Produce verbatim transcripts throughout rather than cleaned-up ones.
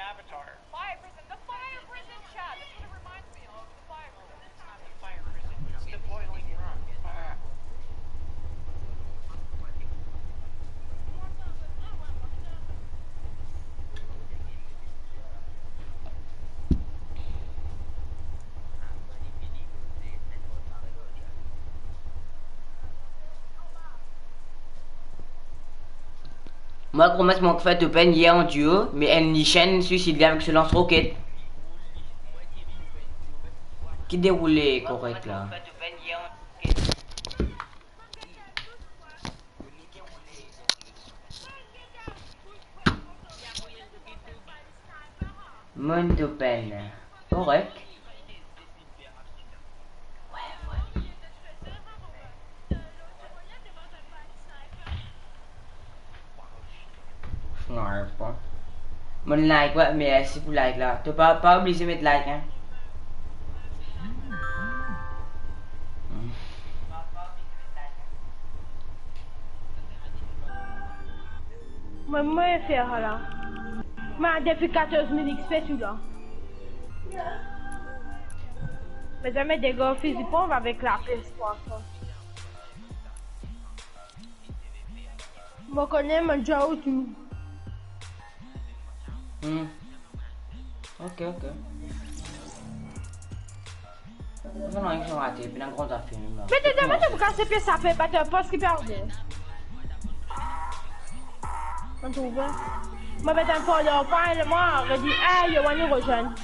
Fire prison, the fire prison, chat. That's what it reminds me of, the fire prison. It's not the fire prison, it's the boiling room. Mwa, kouma ti mank fer to pinn yer an duo, me enn lichenn swisid li avek so lans roket. Ki deroule korek la. Monn to pinn. Korek. Sniper. Monn like, wi, mersi pou like la. To pa, pa oblize met like, hein. Mwa, mwa fer la. Mwa, depi katorz minit, fer tou la. Me zame dega fizi ponp avek la P S trwa sa. Mo kone mo djouer tou. Hmm. Ok, ok. Mo finn rate, ena gran zafer mem la. Me to, to, to, kas pie sa, pe bat pos ki perde. Mo trouve. Mo met enn follow pa, e mwa, redi, eh, yo, ann rezoinn.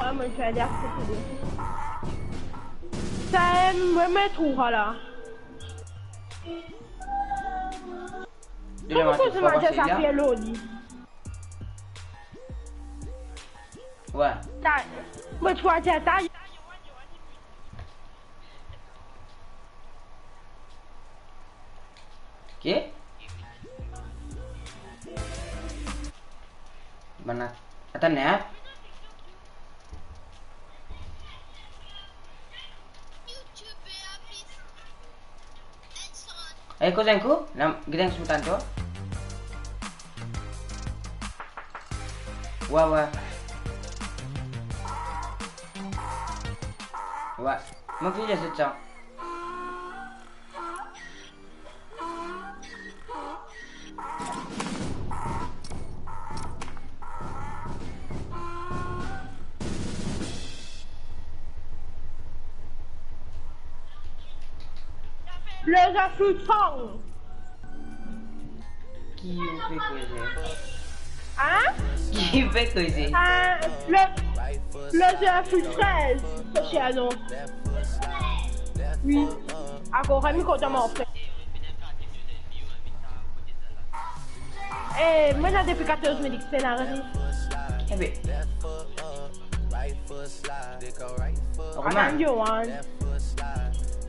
Wi, mo fer li aksepte. Sa, eh, mo, mo trouve la. Kouma koz manze sa fie lor li? Wi. Ta, mo trouve ta, ta. Ki? Bann la. Atann, hein? Eh, koz enn kou? La, gete enn kou, mo tann twa. Wi, wi. Wi. Mo fini lezot sa. Lezot foutan. Ki ou pe koze? Hein? Ki ou pe koze? Ah, le, lezot foutan, so cher non. Wi. Akor, mi kontan, mon frer. Eh, mwa la depi katorz minit, se la, rete. Ebe. Atann, Yohan.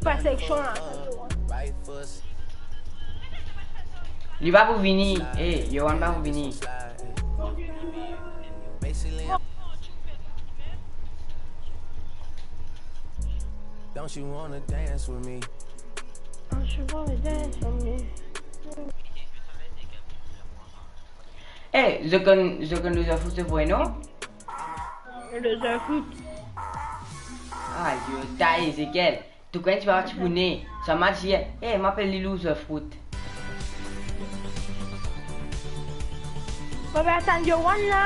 Perseksion, atann, Yohan. Li pa pou vini. Eh, Yohan pa pou vini. Don't you wanna dance with me? Don't you wanna dance with me? Eh, zot konn, zot konn lezot foot se vre, non? Lezot foot. Ayo, ta Ezekiel. To konn ti pa ti pou ne. Sa mal dir, eh, mo apel li lezot foot. Mo pe atann Yohan la.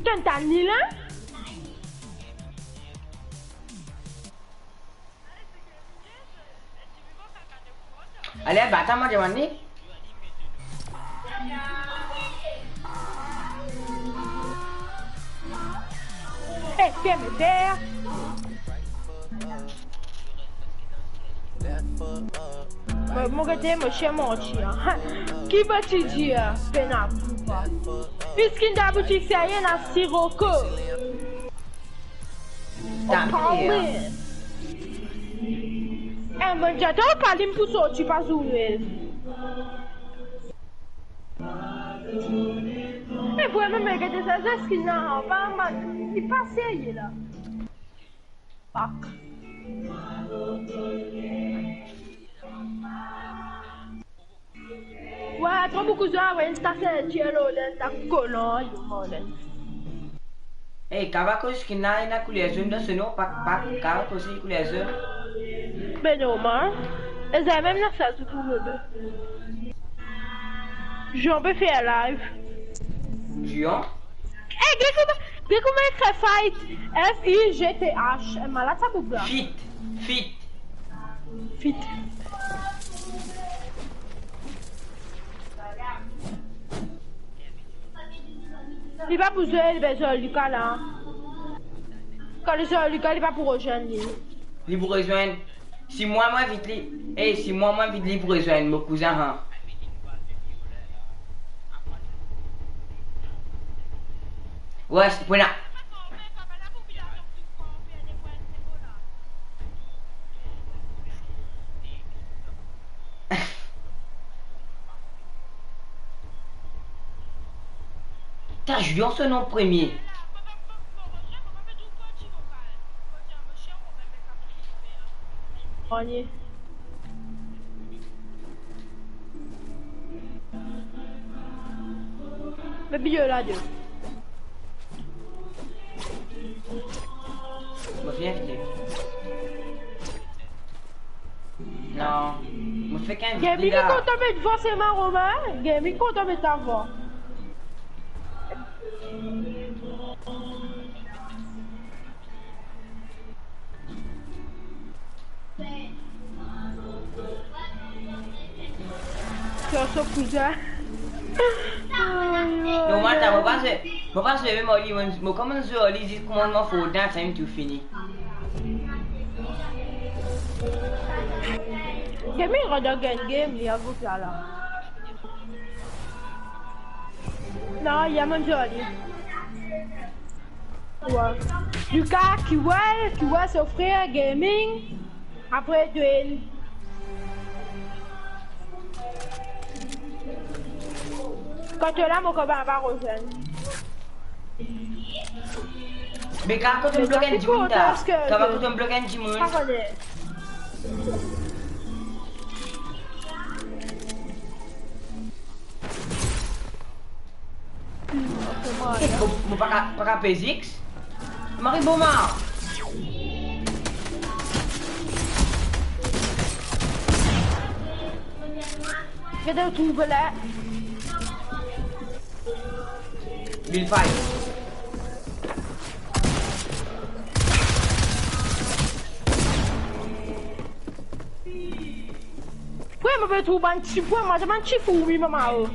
Tann, tann li la. Ale, bat mwa, demann li. Eh, ferme, ferme. Mo, mo gete, mo chien manti, hein. Ki pe ti dir, pena pou pa. Piskin dan boutik, serye, ena siroko. Tape, hein. Eh, mo dir twa, pa li pou sorti, pa zoure. Eh, vremem, me gete sa, sa skin la, pa, pa, li pa serye la. Pak. Mo boukou zwa, wey, sa se ti elo, le, ta kolan, yo, mo, le. Ey, kava koz skin la ena kouler zone dan so nom, pa, pa, kava koz skin kouler zone. Be normal. E zame mem la sa, tou pou bebe. Jean pe fer live. Jean? Ey, get kouma, get kouma ekrir fight. F I G T H. E malad sa boug la. Fit. Fit. Fit. Li pa pou zwe, li bezwen Lucas la. Kan li zwe Lucas, li pa pou rezwenn li. Li pou rezwenn. Si mwa, mo invit li. Ey, si mwa, mo invit li pou rezwenn mo kouzin, ha. Wey, se pou ena. Ta, Jean so nom premie. Anye. Me biyo la de. Mo finn invite. Non, mo fek invit li la. Gaming kontan met vwa se maro, hein? Gaming kontan met ta vwa. Sa, so kouzin. Non, mo, atann, mo pa zwe, mo pa zwe mem ar li, mo, mo koumans zwe ar li, zis kouma mo for dan, sa inn tou fini. Gaming rod dan game, li a group la, la. Non, li a monn zwe ar li. Wey. Lucas, Kiwel, Kiwel so frer, Gaming. Apre Dwayne. Kan to la, mo koba pa rezwenn. Me kan kot mo blok enn dimoun ta? Kan kot mo blok enn dimoun? Pa kone. Eh, mo, mo pa ka, pa ka pez X. Mari boma. Get to trouve la. Bin fight. Pwe mo pe trouv bann ti pwe, mo, bann ti fourmi, mama, oh.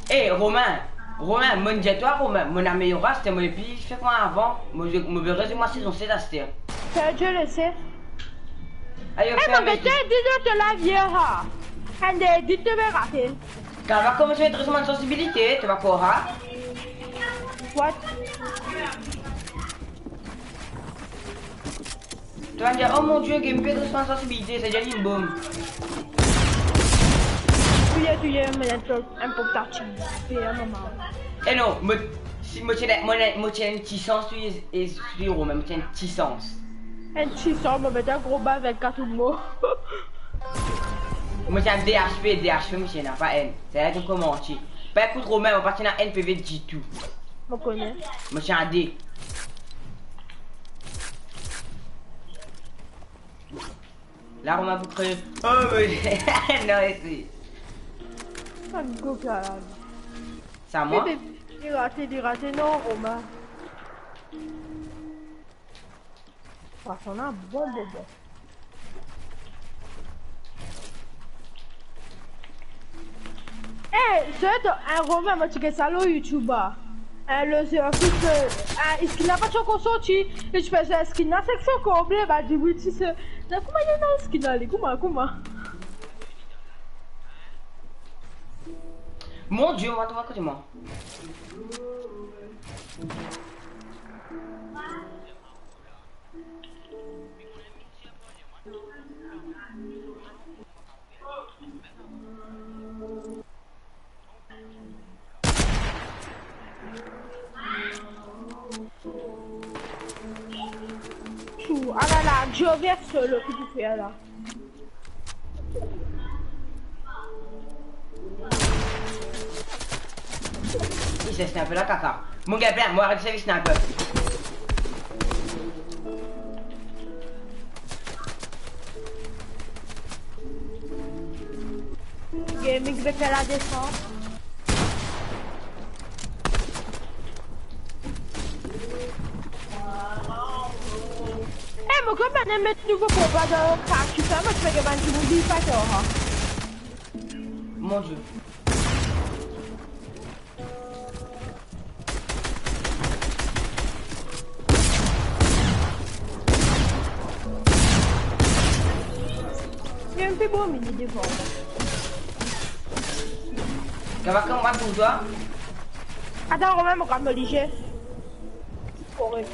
Eh, Romain, Romain, mo dir twa, Romain, mo ena meyar aster, mo nepli fer kouma avan, mo, mo pe rezwe mwa sezon set aster. Perdi le sef. Ayo, eh, mo pe dir to lav yer, ha. Enn de edit to pe rate. Kan va koumans met resman sansibilite, to va krwar, ha? What? To va dir, "Oh mon Dieu, game pe resman sansibilite, savedir li bom." Touye, touye, mo enn pok, enn pok tati. Touye, mama. Eh non, mo, si mo ti ena, mo ena, mo ti ena enn ti sans, touye, e, touye, mo ti ena enn ti sans. Enn ti sans, mo met enn gro bal avek katou mo. Mo ti ena de H P, de H P, mo ti ena pa enn. Sa ena to komanse. Pa ekout Romain, mo pa ti ena enn P V ditou. Mo kone. Mo ti ena de. La, Romain pou kre. Oh, me non, esi. Sa gou la la. Sa mwa? Li, li rate, li rate, non, Romain. Sa, sa ena bon, bon, bon. Eh, zot, eh, Romain, mo ti get sa lor YouTube, ah. Eh, le, eh, skin la pa ti ankor sorti, e ti pe zwe skin la, sek so konble, ba, di wi, ti se, na kouma li ena skin la, li, kouma, kouma? Mon Dieu, mo pa trouv kote mwa. Tou, ala la, Jovier solo ki pou fer la. Se sniper la, kaka. Mo gagn plin, mo aret servi sniper. Gaming pe fer ladefans. Eh, mo krwar bann met nouvo konpa dan Crash, sa mo ti pe gagn bann dimoun li pa tor, ha. Mon Dieu. Li enn pe bon mini devan. Kaba kan mwa pou twa? Atann, Romain, mo kapav mo lizie. Korek.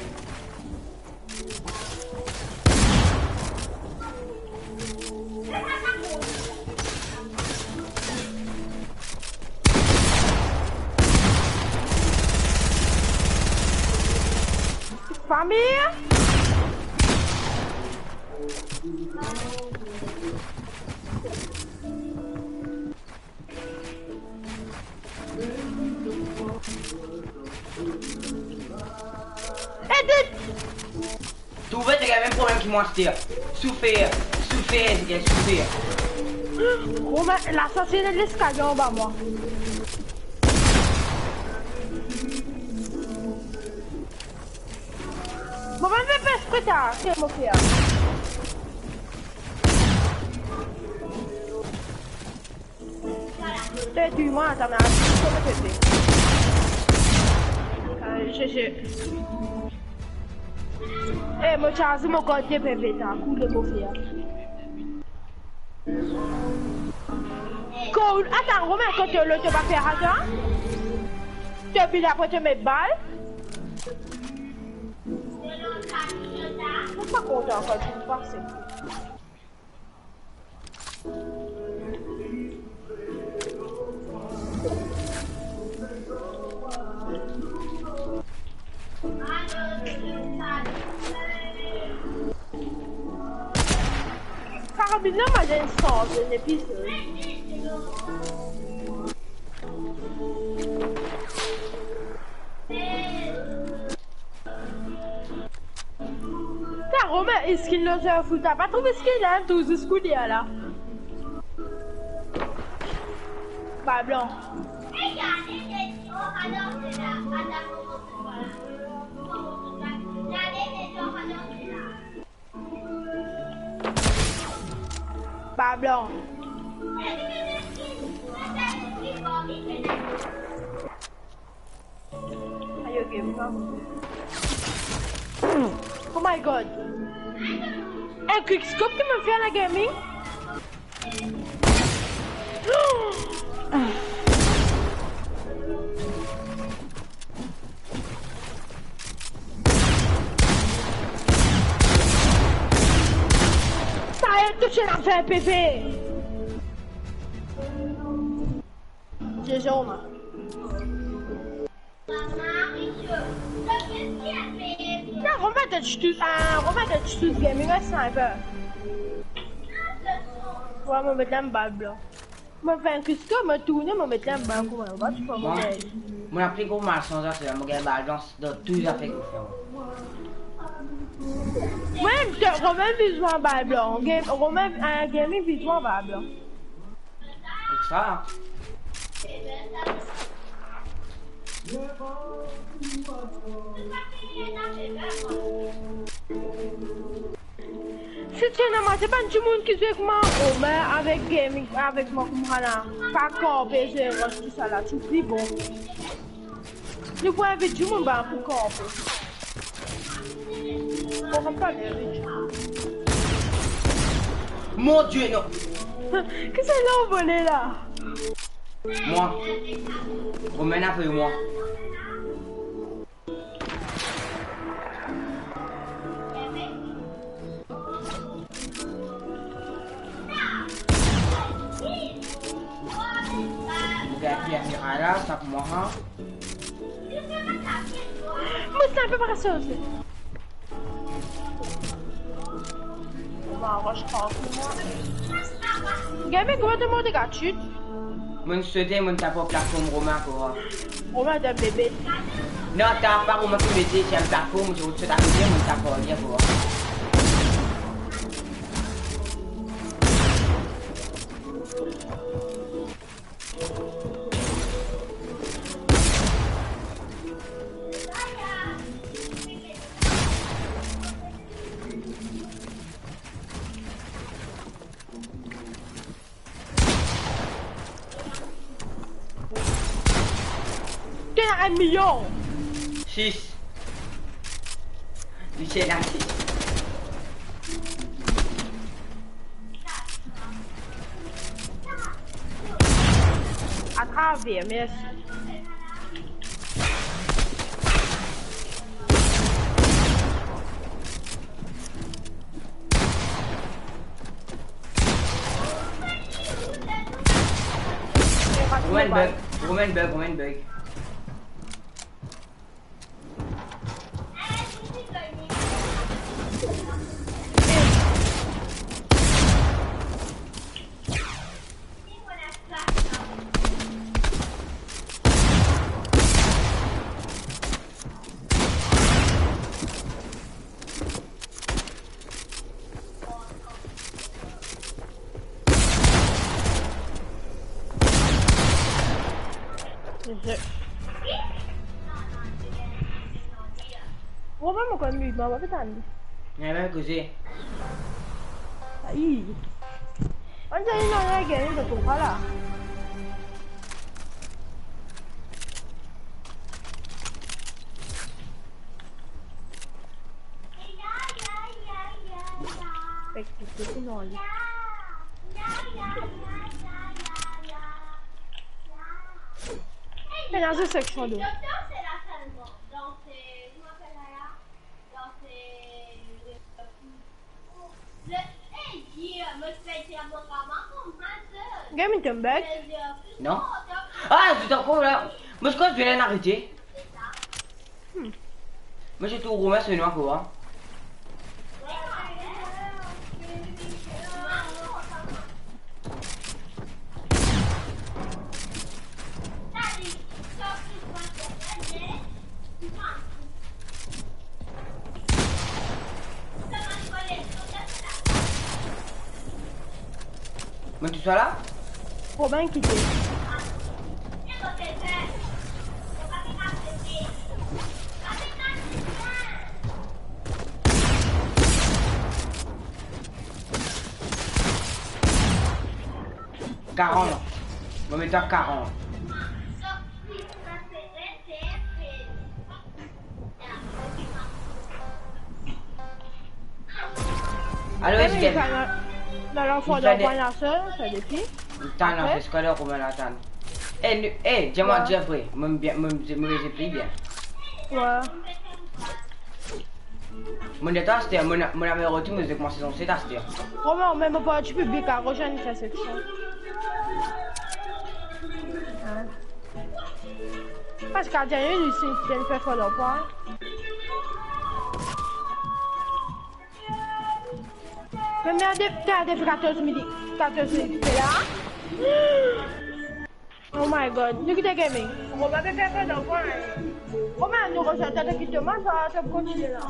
Fami! Ede! Trouve, to gagn mem problem ki mwa, aster. Soufer, soufer, zot gagn soufer. Romain, lasasin ena leskalie anba mwa. Mo pa fer espre sa, ki mo fer? Te touy mwa, ta mem, kouma to pe? Eh, je, je. Eh, mo charze mo kart de peve, ta koule mo fer. Ko, atann, Romain, kot to, to pa fer sa? To bil apre to met bal? Mo pa kontan ankor, to pase. Karabin la, mo al sanz lepizod. Sa Romain, eski nou zwe fout, ta pa trouv eski la, tou zis koudya la. Bal blan. Bal blan. Ayo, game, non. Oh my God. Enn quick scope ki mo fer la, gaming. Sa e touche lafer, peve. Zezoma. Non, Romain, t'as tué, ah, Romain, t'as tué ce gaming, ouais, sniper. Ouais, mo met la enn bal blan. Mo fer enn quick scope, mo tourne, mo met la enn bal blan, tu vois, mo gagn. Mo na pli gro malsans, sa, mo gagn bal blan dan tou zafer ki mo fer. Mem Romain bizin bal blan. Game, Romain, ah, gaming bizin bal blan. Sa. Si ti ena mwa, se bann dimoun ki zwe kouma Romain avek gaming, avek mwa kouma la. Pa kanpe zwe rod tousala, ti pli bon. Nou pou invit dimoun, ba, pou kanpe. Bon, pa le invit. Mon Dieu, non. Ki sa la, ou vole la? Mwa. Romain avoy mwa. Mo gagn Pierre Mirala, tap mwa, ha. Mo sniper pa kapav soti. Mo aros trankil, mwa. Gagn, me kouma to mor de gratuit? Mo'nn sote, mo'nn tap ar platform Romain ankor. Romain, t'es un bébé. Non, tap pa Romain ki bébé, ti enn platform, mo ti sot akote, mo'nn tap ar li ankor. T'es un million. Sis. Li ti ena sis. Atraver, mersi. Romain bug, Romain bug, Romain bug. Romain, mo konn li, mo pa pe tann li. Li ena mem koze. Ayi. On dirait non, il a gagné de combat là. Fek ki se ki non li. Ena zo seksion de. Game in come back. Non. Ah, zot ankor la. Mo ti krwar zot inn arete. Hmm. Mo ti trouv Romain so nwa ankor, hein. Mo tou sa la? Romain kite. Karant. Mo met a karant. Alo, Wi, Eskel. Sa, dan, dan lanfan, dan Eskel, dan pwin la, sa, sa depi. Tann, non, apre, se skwad Romain la, tann. Eh, nou, eh, dir mwa, Wi. Dir vre, mo bien, mo, mo, mo pli bien. Wi. Mo dan aster, mo, mo ena mem retour, mo koumans sezon set aster. Romain, mem mo parti piblik, a, rejoinn sa seksion. Wi. Paski gardien inn isi, li fer for dan pwin. Mem la de, ta depi katorz minit, katorz minit, se la. Oh my God, nou kite gaming. Romain pe fer for dan pwin. Romain, nou rezoinn twa, to kit to match, twa, to kontinie la.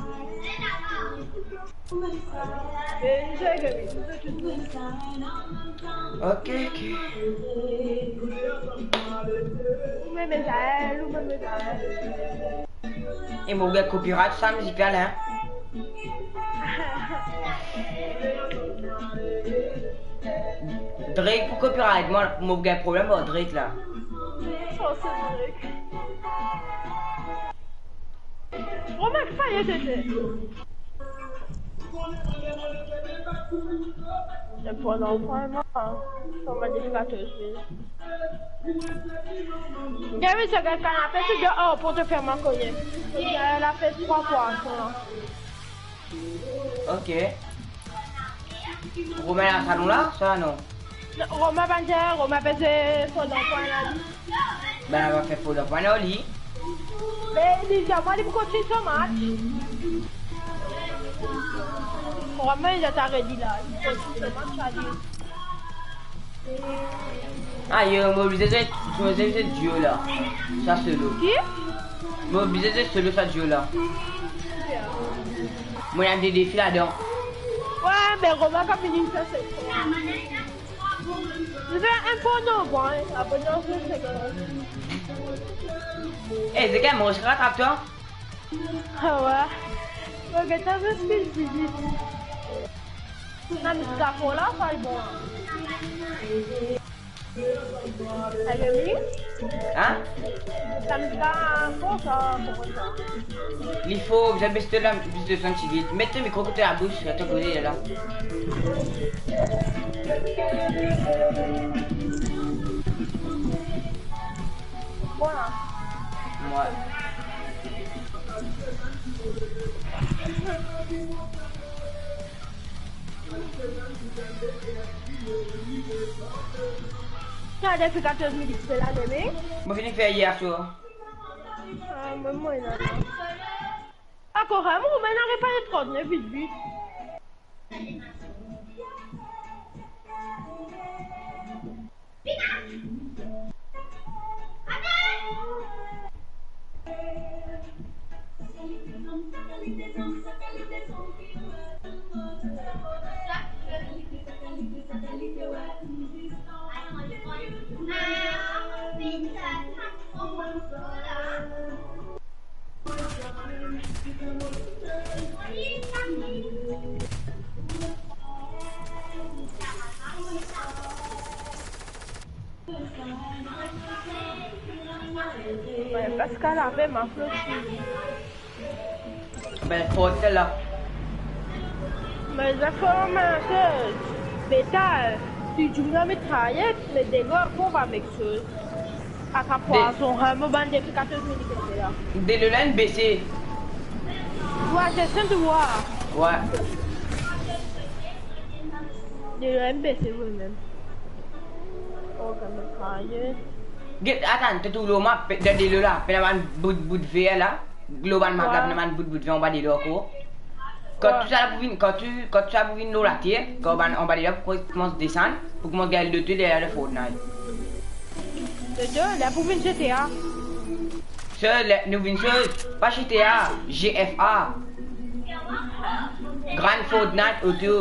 Eh, nou fer gaming, nou fer tou. Ok, ok. Ou mem Ezael, ou mem Ezael. E mo gagn copyright sa mizik la, hein. Drake pou copyright, mwa, mo gagn problem ar Drake la. Sa, se Drake. Romain, ki faye tete? Pandan vremem, kouma depi katorz minit. Gary, sa gagn kanape, ti dir, oh, pou to fer mwa koze. Gary la fer trwa pwason la. Ok. Romain la salon la, sa non? Non, Romain pa dir, Romain peze for dan pwin la, li. Ben, va fer for dan pwin la, li. Me li dir mwa li pou kontign so match. Romain, li ta redi la, li pou kontign so match, sa li. Ayo, mo oblize zwe, mo oblize zwe duo la. Sa solo. Ki? Mo oblize zwe solo sa duo la. Mo ena de defi ladan. Wi, me Romain kapav vinn fer sa. Li fer enn bon non, bon, hein. Apre non, se, se Eh, Zekel, mo resi atrap twa. Ah wi. Mo get enn ti pe vit. Sa mizik la, sa li bon. Ayo, wi. Hein? Sa mizik la, kouma sa, kouma sa? Li for, bizin bes to la, bes to son ti vit. Met to mikro kote labous, atann koze la. Bon la. Wi. Sa depi katorz minit, se la demi. Mo fini fer yer swar. Ah, mwa, mwa, non, non. Dakor, hein, mo, mo ena repa trant-nef vit vit. Wi, Pascal ave ma floti. Ben, kot la. Me zafar, me sez, betal, si dimoun la met trayet, me delo ankor pa mem soz. Atrap pwazon, hein, mo bann depi katorz minit la. Delo la inn bese. Wi, se sa to war. Wi. Delo la inn bese, wi, mem. Oh, kan mem trayet. Get, atann, to trouv lor mwa, pe-, dan delo la, pena bann bout, bout ver la. Lor bann map la, pena bann bout, bout ver anba delo ankor. Kan tou sa la pou vinn, kan tou, kan tou sa pou vinn lor later, kan bann anba delo pou koumans desann, pou koumans gagn loto deryer le Fortnite. Loto, la pou vinn G T A. Sa, le, nou vinn soz, pa G T A, G F A. Grand Fortnite Auto.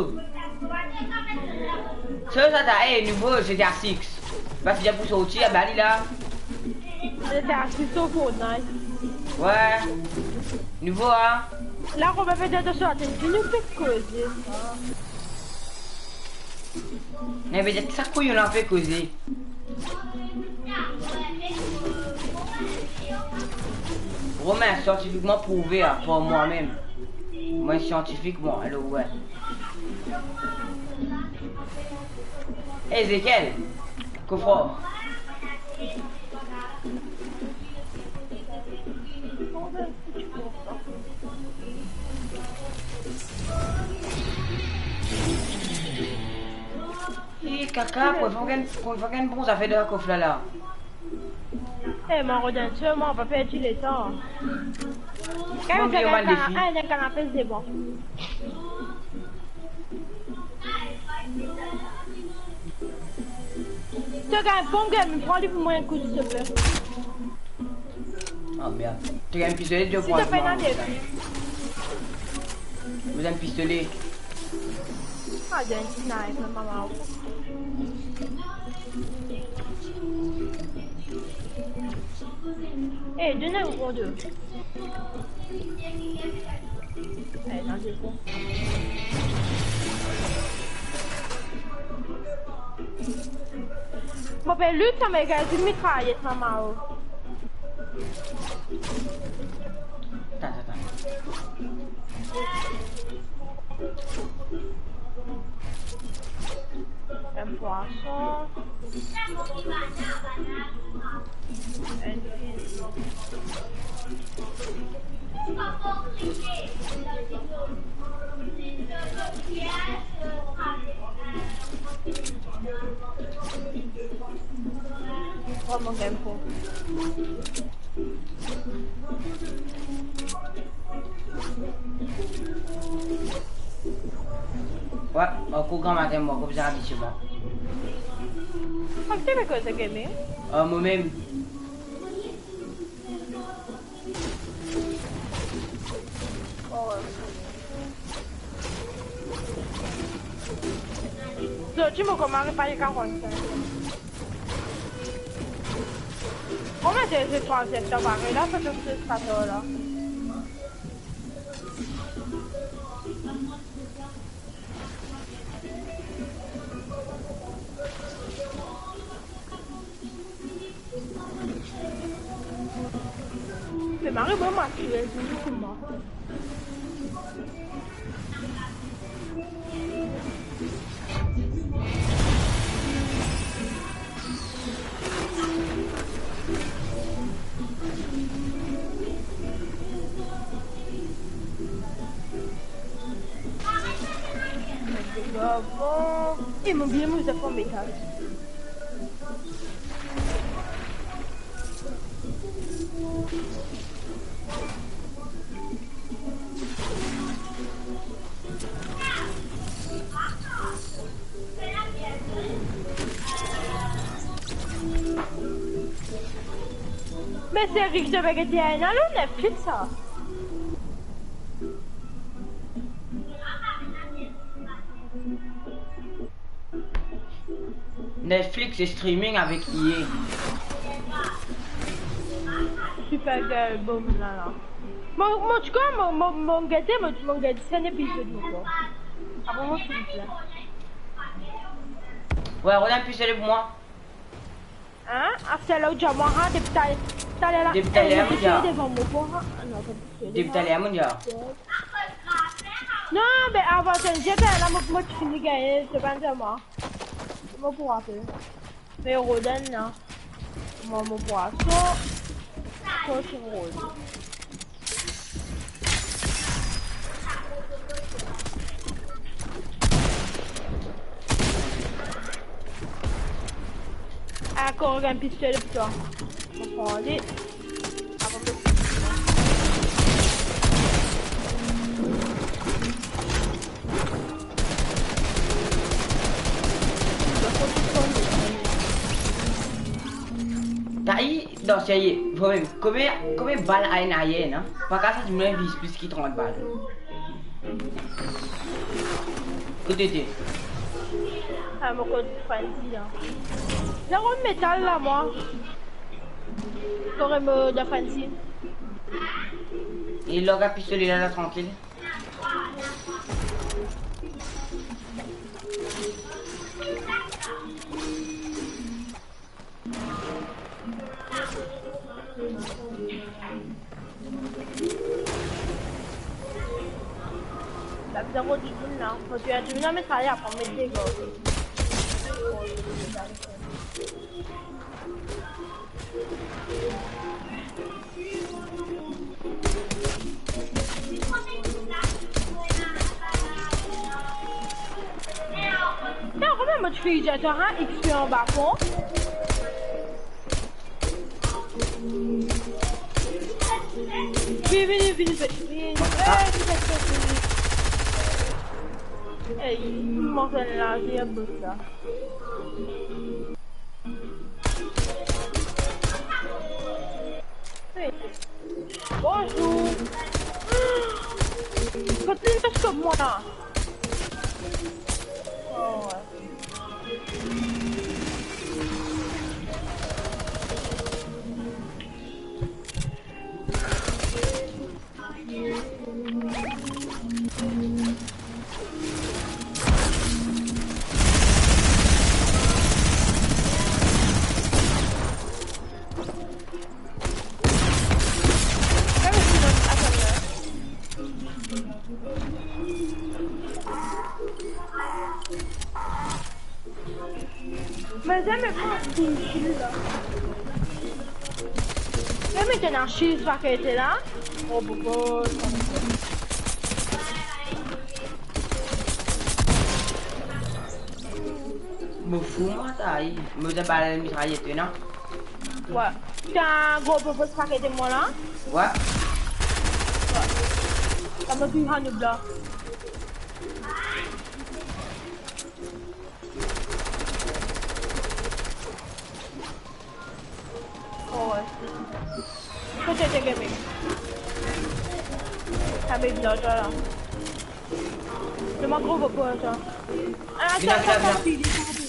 Sa, sa, sa, eh, nouvo G T A six. Pas li pou sorti, aba li la. G T A six ou Fortnite? Wi. Nouvo, hein? La, kouma pe dir to sorti, nou pe koze. Me vedir ki sa kouyon la pe koze. Romain, siantifikman prouve, hein, par mwa mem. Mwa siantifikman, alor, wi. Ezekiel, kofra. Eh, kaka, pou enn fwa gagn, pou enn fwa gagn bon zafer dan kof la, la. Eh, mwa, rod enn sel, mwa, pa perdi letan. Kan nou gagn kanape, se bon. To gagn pom, gagn, pran li pou mwa, enn kou, silteple. Oh, merde. To gagn pistole, to pran. Silteple, non, non. Mo gagn pistole. Ah, gagn sniper, mama. Eh, donn enn gro de. Eh, non, se bon. Mo pe lut sa, me gagn enn mitrayet, mama, oh. Atann, atann. Enn pwason. Enn fil. Kouma gagn pom? Wi, ankor gramatin, mwa, kouma sa abitie mwa. Kouma ki pe koze gaming? Ah, momem. Oh, ouais. Zordi mo koumans pa kapav konn sa. Kouma se, se trwaziem tan parey la, sa tou se sa la. Me mari, bon, ma ti res kouma. E mo bien, mo zafar metal. Me seri ki to pe gete ena lor Netflix sa? Netflix streaming avek E A. Supergirl, boom, la, la. Mo, mo, ti konn, mo, mo, mo gete, mo, mo gete, se epizod mo konn. Apre mo fini la. Wey, rod enn pistole pou mwa. Hein? Aster la ou dir mwa, ha, depi tal-, taler la, depi taler, eh, mo dir. Devan mo, ha. Ah, non, pa depi taler, mo dir. Non, be avan, se, se la, mo, mo ti fini gagne, se pa dir mwa. Mo pou apel. Me rod enn la. Mo, mo pwason. Pwason rod. Ankor enn pistole pou twa. Mo pran li. Tayi, non, serye, vremem, konbien, konbien bal ena ayer, non? Pa kapav sa dimoun ena vis plis ki trant bal. Kot to ete? Ah, mo kot Fancy la. La, mo metal la, mwa. Kore mo dan Fancy. E larg pistole la, la, trankil. La bizin rod dimoun la. Fo dir dimoun la, me sa, apre met degor. Non, konbien mo ti fini dir twa, hein, X P anba pon. Vini, vini, vini, vini. Ey, vini, vini, vini. Ey, mo finn laze bot la. Ey. Bonzour. Kot li, kot mwa la? Oh, ouais. Me zame pran inn shield la. Zame ena shield pa ki ete la. Oh, bobo. Mo fou, mwa, sa, ey. Mo dir bal mitrayet, non? Ouais. Ena gro bobo, pa ki ete mwa la. Ouais. Ouais. Sa mo finn rann ou la. Tete gaming. Sa be bizar twa la. Donn mwa gro bokou sa. Ah, vinn la, sa, vinn la, sa, vinn la. Fini, sa, fini.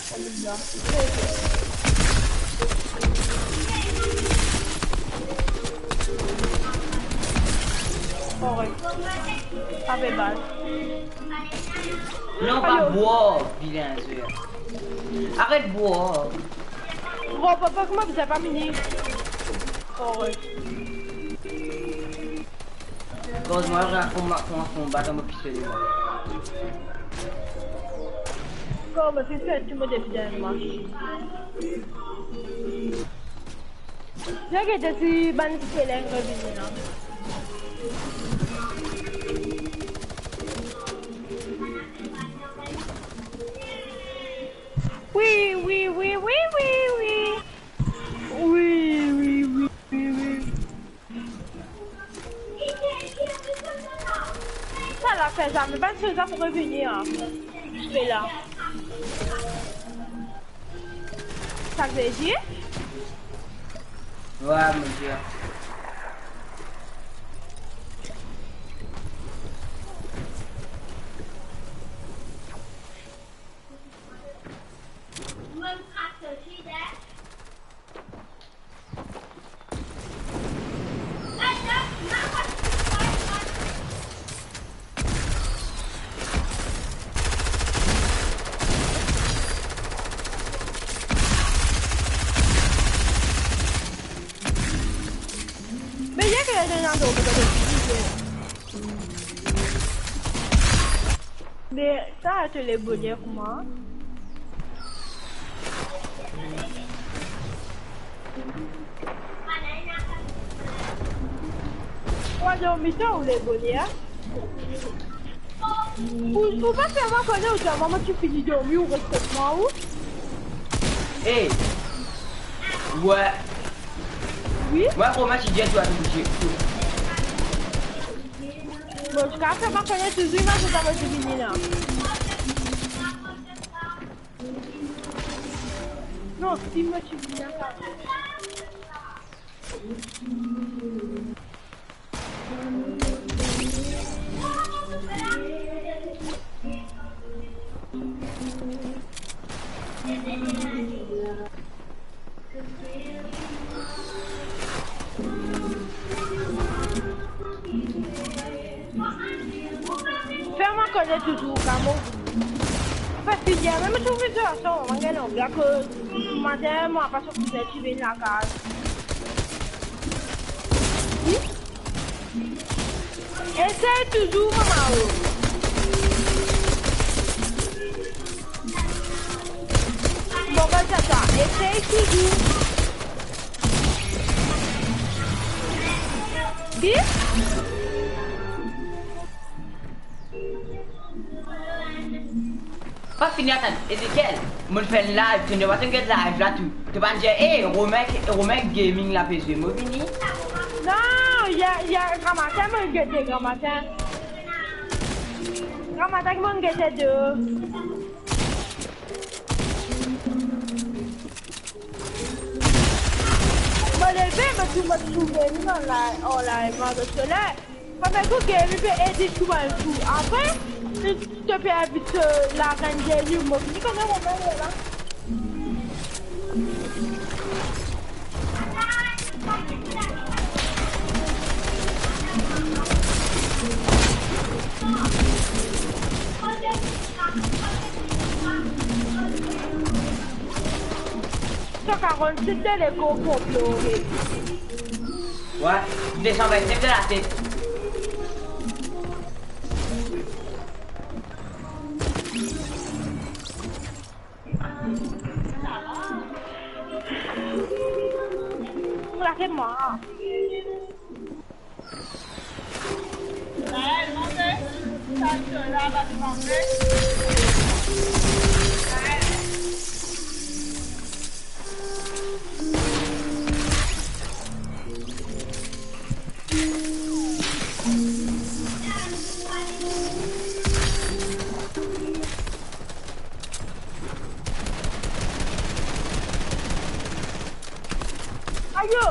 Sa be bizar. Korek. Sa be baz. Non, pa bwar, vilin zwer. Aret bwar. Bro, papa, kouma bizin pa vini? Oh, ouais. Koz mwa, la, kouma, kouma konba, kouma pistole, mwa. Kouma, finn fer tou mo defi dernie mwa. Zot gete si bann skelet revini la. Wi, wi, wi, wi, wi, wi. Wi, wi, wi, wi, wi. Sa la fer zame bann solda pou revini, an. Be la. Sa ve dir? Wi, mo dir. Me ye ke ena dor, me kote fini, me sa to le boner kouma? Mwa, dormi to ou le boner? Ou, ou pa fer mwa kone, ou dir mwa, mwa ti fini dormi, ou respekte mwa, ou? Ey! Wi? Wi? Mwa, kouma ti dir twa, ti dir. Bon, zis fer mwa kone touzour, mwa, se sa, mwa ti vini la. Non, si mwa ti vini la, sa. Fer mwa kone touzour, kamo. Fasil, mem trouv zot ansanm, mwa gagn anvi akoz matin, mwa pa sorti, ti vinn lakaz. Wi. Esey touzour, mama, o. Bon, kouma sa, sa? Esey touzour. Ki? Pa fini, atann, Ezekiel, mo'nn fer enn live, to napa tann get live la tou. To pa'nn dir, "Ey, Romain, Romain Gaming la pe zwe, mo vini." Non, ya, ya, gramatin, mo'nn gete, gramatin. Gramatin, mo'nn gete de. Mo leve, mo tou, mo trouve li dan la, an la, mo soler. Premie kou game, li pe ede tou bann kou. Apre, li to pe invit, euh, la gagn de nou, mo fini kone mo mem la. Sa karann-set de lekor pou plore. Wi, de san vinn-sis de latet. Lage mwa. Ayo!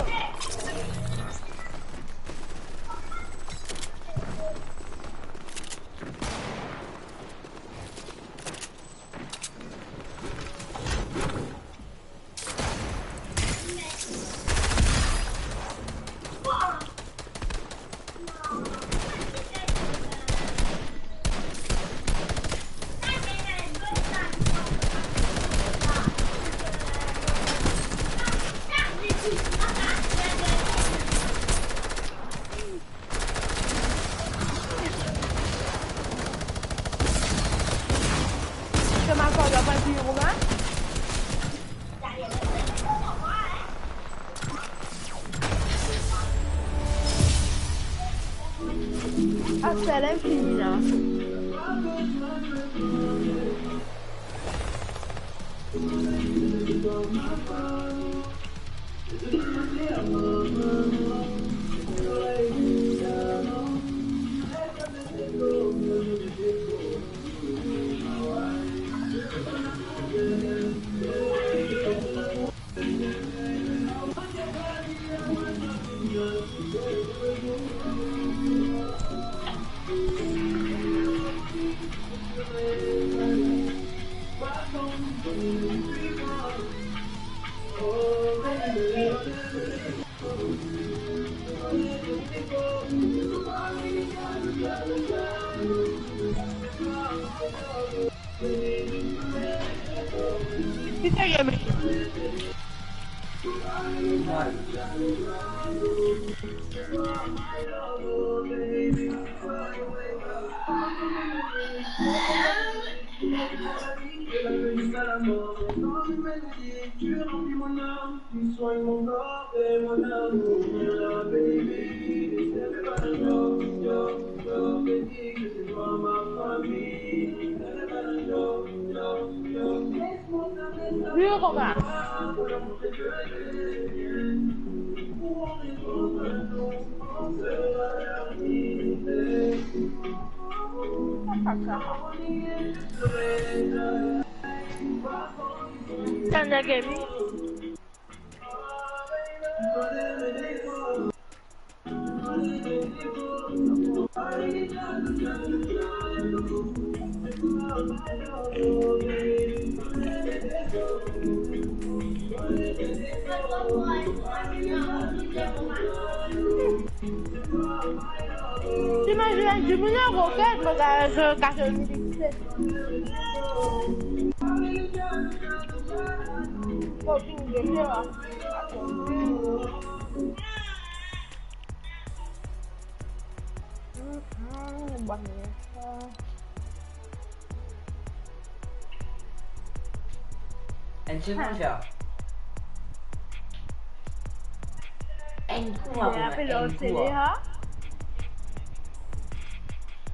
T'as pas vu Romain ? Ah, c'est l'infini, là. Wi, Romain. Tanda Gaby. T'imagines, dix mille euros, quatre, bagage, quatre mille. Bon, tu me dis, là. Enn segonn, sa. Enn kou, Romain, enn kou.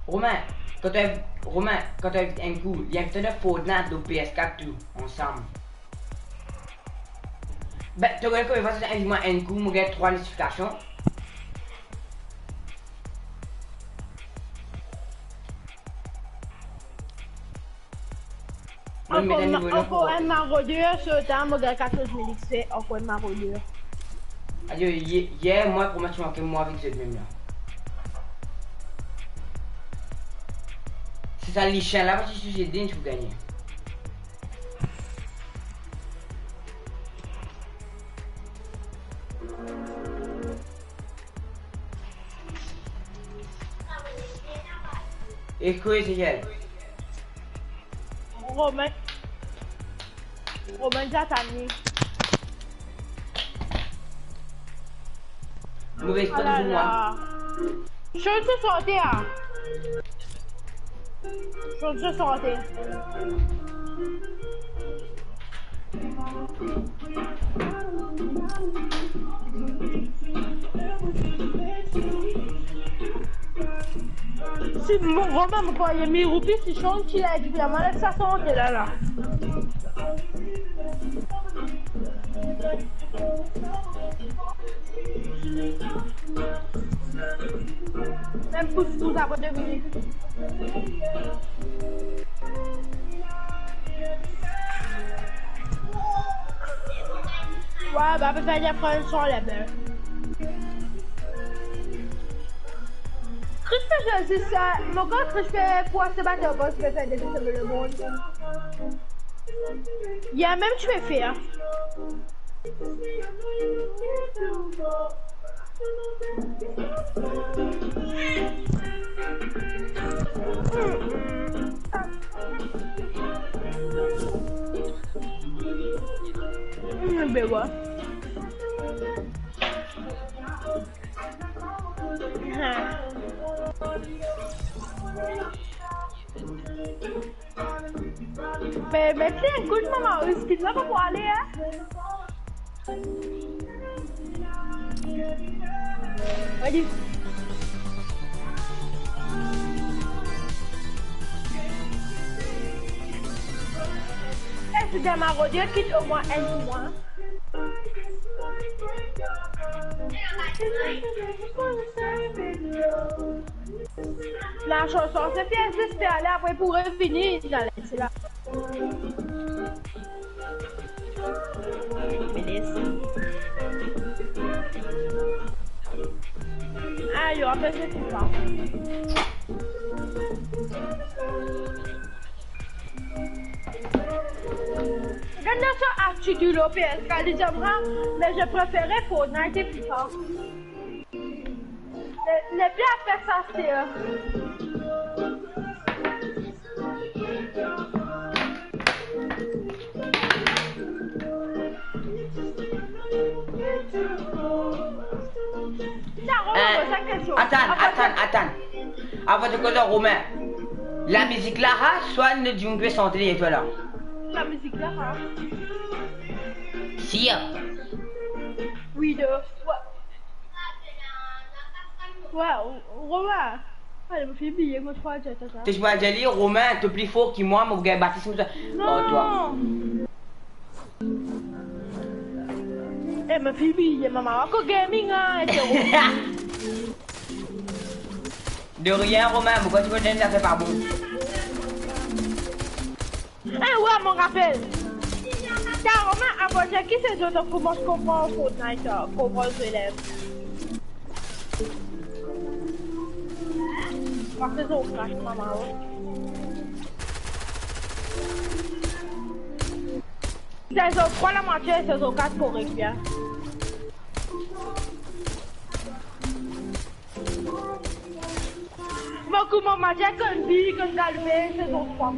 Romain, kan to, Romain, kan to enn kou, li enn kou Fortnite, lor P S quatre tou, ansam. Ben, to gagn konbien fwa sa, enn kou, mo gagn trwa notifikasion. Ankor, ankor enn maroder, so ta, mo gagn katorz mil X P, ankor enn maroder. Ayo, yer, yer, mwa, kouma ti manke mwa avek zot mem la. Se sa, lisien la, pa ti swiv, li ti pou gagne. Esko Ezekiel? Romain. Romain, dia tann li. Move espri pou mwa. Chanz so sante, a. Chanz so sante. Si mo, mo mem krwar mil roupi, si chanz ti la, ti la, mo les sa sante la, la. Mem pous, pous, apre de minit. Wa, ba, pe fer pran son lebe. Chris pe zis sa, mo krwar Chris pe pou aste bato, pars pe fer de se lemond. Ya, mem ti pe fer. Mm, be wa. Me, met li enn kout, mama, ou skin la pa pou ale, hein? Ready? Eh, si dan ma rodie, kit omwin enn pou mwa. La chanson, se bien, zis pe ale, apre pou revini, ale, se la. Ayo, apre se ki sa? Gard sa attitude lor P S, kan li dir mwa, mais je préfère Fortnite et FIFA. Le, le bien faire ça, c'est, euh, Atann, atann, atann. Avan de koze, Romain, lamizik la, ha, swa nou dimoun pe sante deryer twa la? Lamizik la, ha? Sir? Wi, de, wi. Waw, Romain. Ale, mo finn bliye mo twa, tata. To ti pou al dir li, Romain, to pli for ki mwa, mo pou gagn batis koumsa. Non. Oh, twa. Eh, mo finn bliye, mama, akoz gaming, hein, e to. De rien, Romain, mo krwar to konn enn zafer pa bon. Eh, wi, mo rapel. Kareman, avan ki sezon to koumans konpran Fortnite, euh, konpran zwe lev? Mwa sezon kat, mama, wi. Sezon trwa lamwatie, sezon kat korek bien. Mo koumans manz konn bi, konn galoupe, sezon trwa.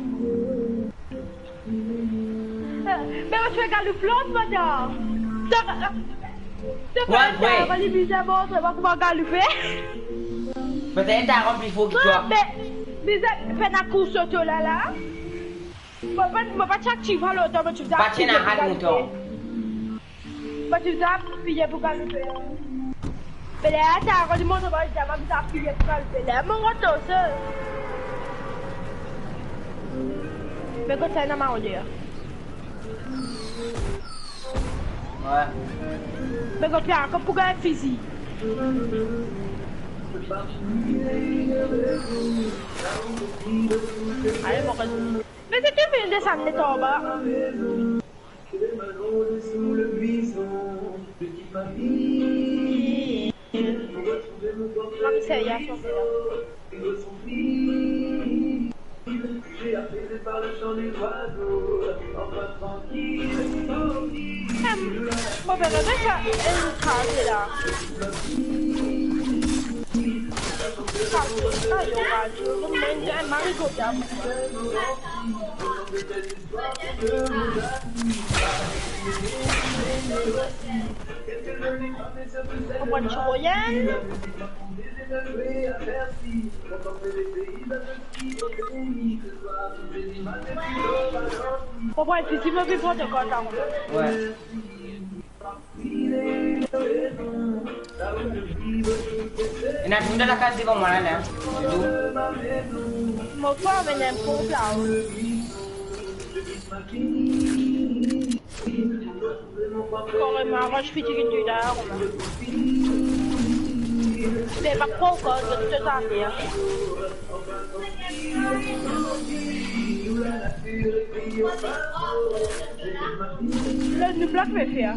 Eh, me mo ti pe galoup lor, mo dir. To, to, wi, wi. Mo li bizin montre mwa kouma galoupe. Petet to rann pli for ki twa. Non, me bizin fer enn kours soto la, la. Mo pa, mo pa ti aktiv lontan, mo ti bizin aktiv lontan. Mo ti bizin apiye pou galoupe. Be la, sa, kan li mont anba, li dir mwa bizin apiye pou galoupe. La, mo rod to sel. Me kot sa ena maronde la? Wi. Me kot la, kot pou gagn fizi? Ale, mo rod. Me se ki finn desann letan anba? Mami, serye, sa. Em, mo pe reve sa, enn karte la. Karte, sa yo, radio, mo mem enn marigot la. Konpran ti moyen. Konpran, si, si mo vinn pran to kart la. Wi. Ena dimoun dan lakaz devan mwa la, la. Mo pou amenn enn ponp la. Kareman, avan fiti vinn dir la. Se pa tro ankor, get to zafer. Le, nou blok me fer.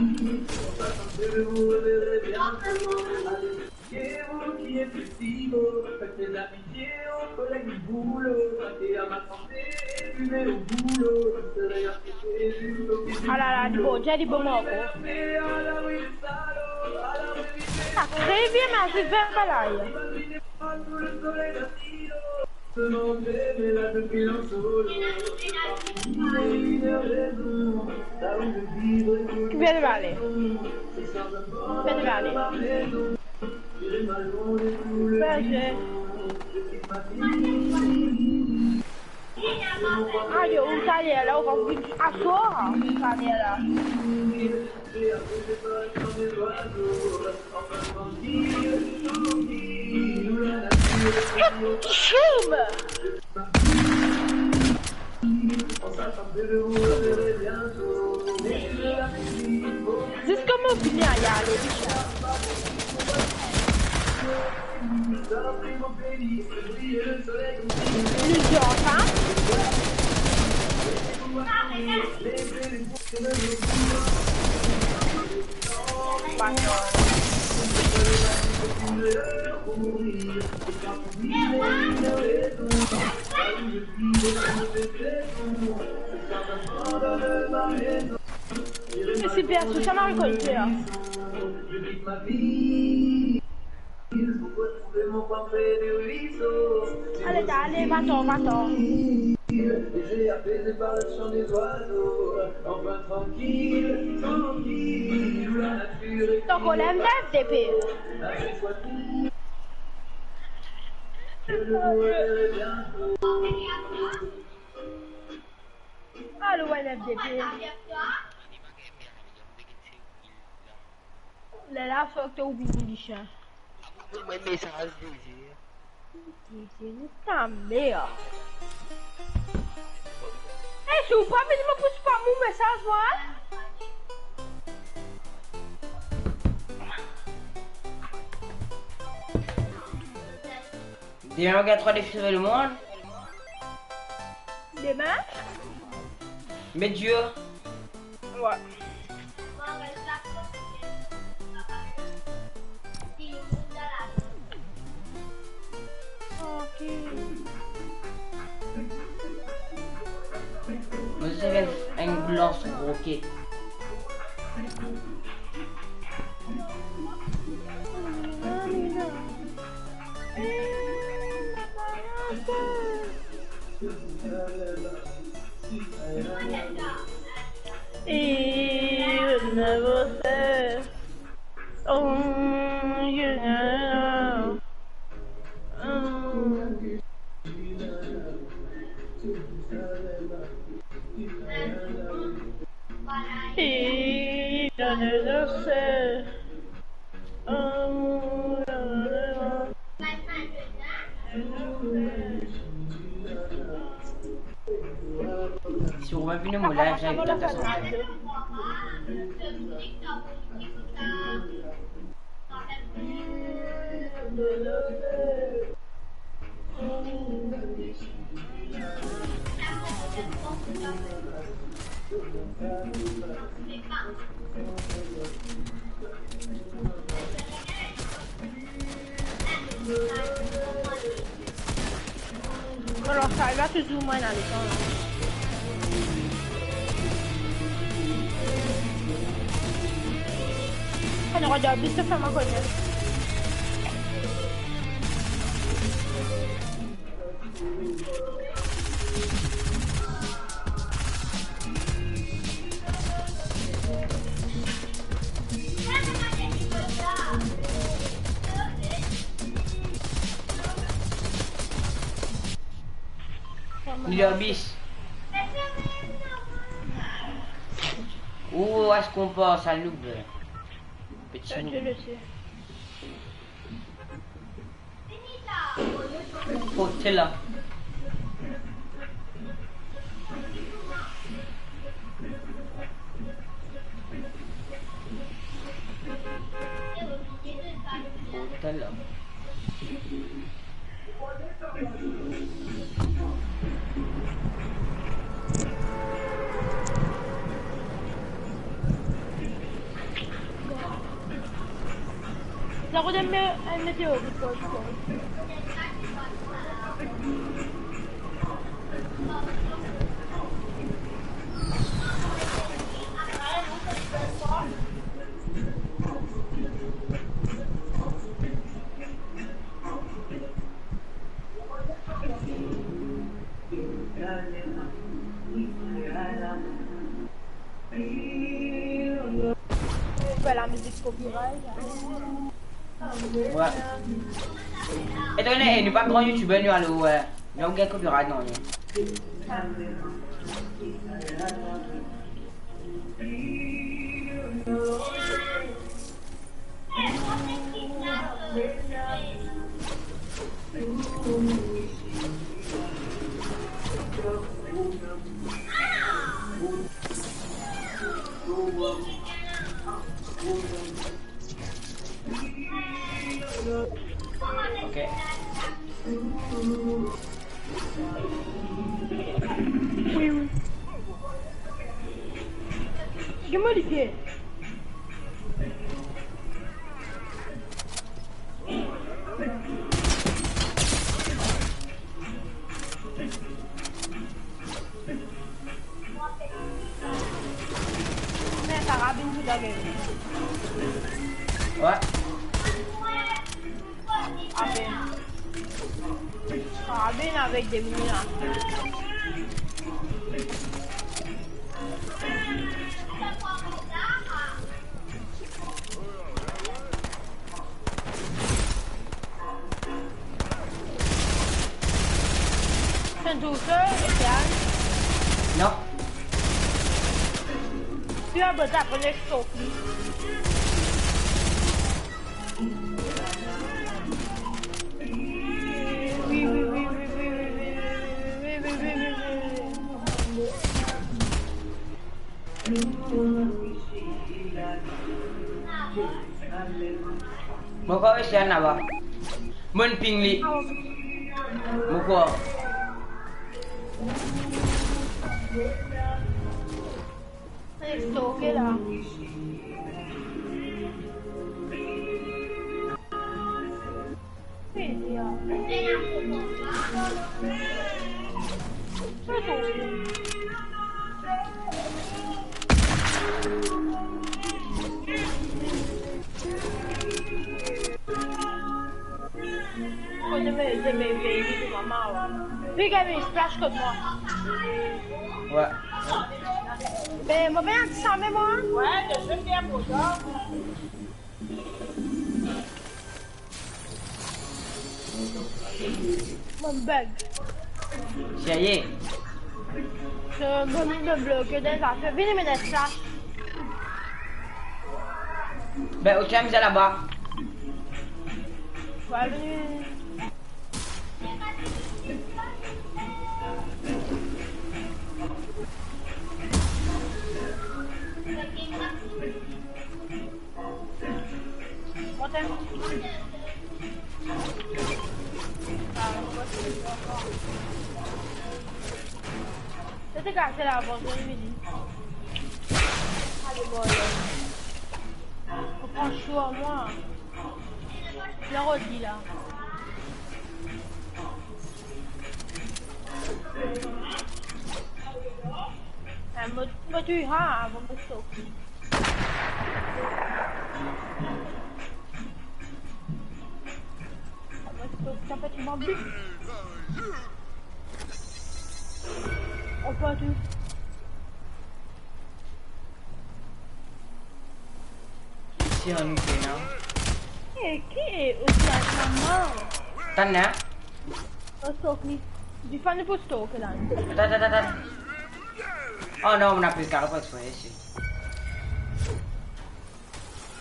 Alala, li bon, dia li bon ankor. Sakre bien, me azout vin balay. Ki bel vale. Bel vale. Bel je. Ale, ou taler la, ou va vinn aswar, ou taler la. Hey, ti chim! Ziska mo vini ale, ale, vini. Li dir sa. Me si perso, sa mo rekonn, hein. Ale, ale, va-t'en, va-t'en. Ton koler, M D P. Alo, N F D P. Lerla fok to ouvri boulis, hein. Mwa mesaz dezir. Dezir, ta mer. Eh, si ou pa vini, mo pou spam ou mesaz, mwa. Demin, nou gagn trwa defi sove lemond. Demin? Met Dieu. Ouais. Ok. Mo ti ena enn lans roket. Si ou vinn mo live, sa, Alor, sa la touzour mwa ena letan la. Ann rod bis fer mwa konn. Li dan bis. Ou, est-ce qu'on pense à nous, petit. Dieu le sait. Kot la. Kot la. Zaro de me-, eh, meteo, Victor, Victor. Voilà, musique copyright. Ouais. Etone, eh, nou pa gran youtuber, nou, alor, eh, nou gagn copyright, non, non. Ok. Wi, wi. Get modifiye. Me karabin pou dage. Wi. Ape. Karabin avek de mini la. T'es tout seul, Océane ? Non. Tu as besoin de Sophie. Oui, oui, oui. Mo krwar Océane laba. Mo'nn ping li. Mo krwar. Reste ok la. Kote me, me, me, me, mama, wi. Wi, Gaby, splash kot mwa. Wi. Me, mo pe al same mwa. Wi, to se bien pour toi. Mo bug. Serye? Mo, mo, mo bloke dan zafer. Vini, mo net sa. Ben, Océane, vinn laba. Wi, vini, vini. Sa ti kas la avan, zot midi. Ale, bon, ale. Mo pran sou ar mwa. Bien rodi la. Ah, mo, mo touy, ha, avan mo sot. Avan mo sot, sa pe ti bon bit. Avan tou. Isi, annou pena. Eh, ki osi atann la? Tann la. Oh, stalk li. Difann pou stalk la. Atann, atann, atann. Oh non, mo ena pli karo pou exploze isi.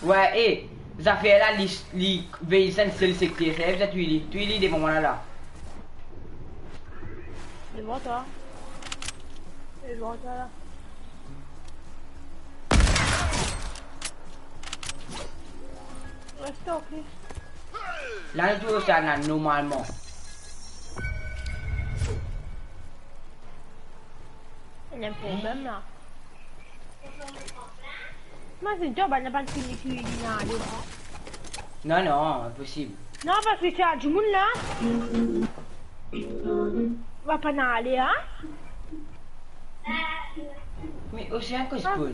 Wi, eh, zafer la, li, li vey enn sel sekter. Sa, sa touy li. Touy li devan mwa la, la. Devan twa. Devan twa la. Reste ok. La, nou touy sa la, normalman. Ena problem la. Imazinn twa, bann la pa fini touy li, ena ale la. Non, non, inposib. Non, parski ti ena dimoun la. Va pa ena ale, a? Me Océane koz pou.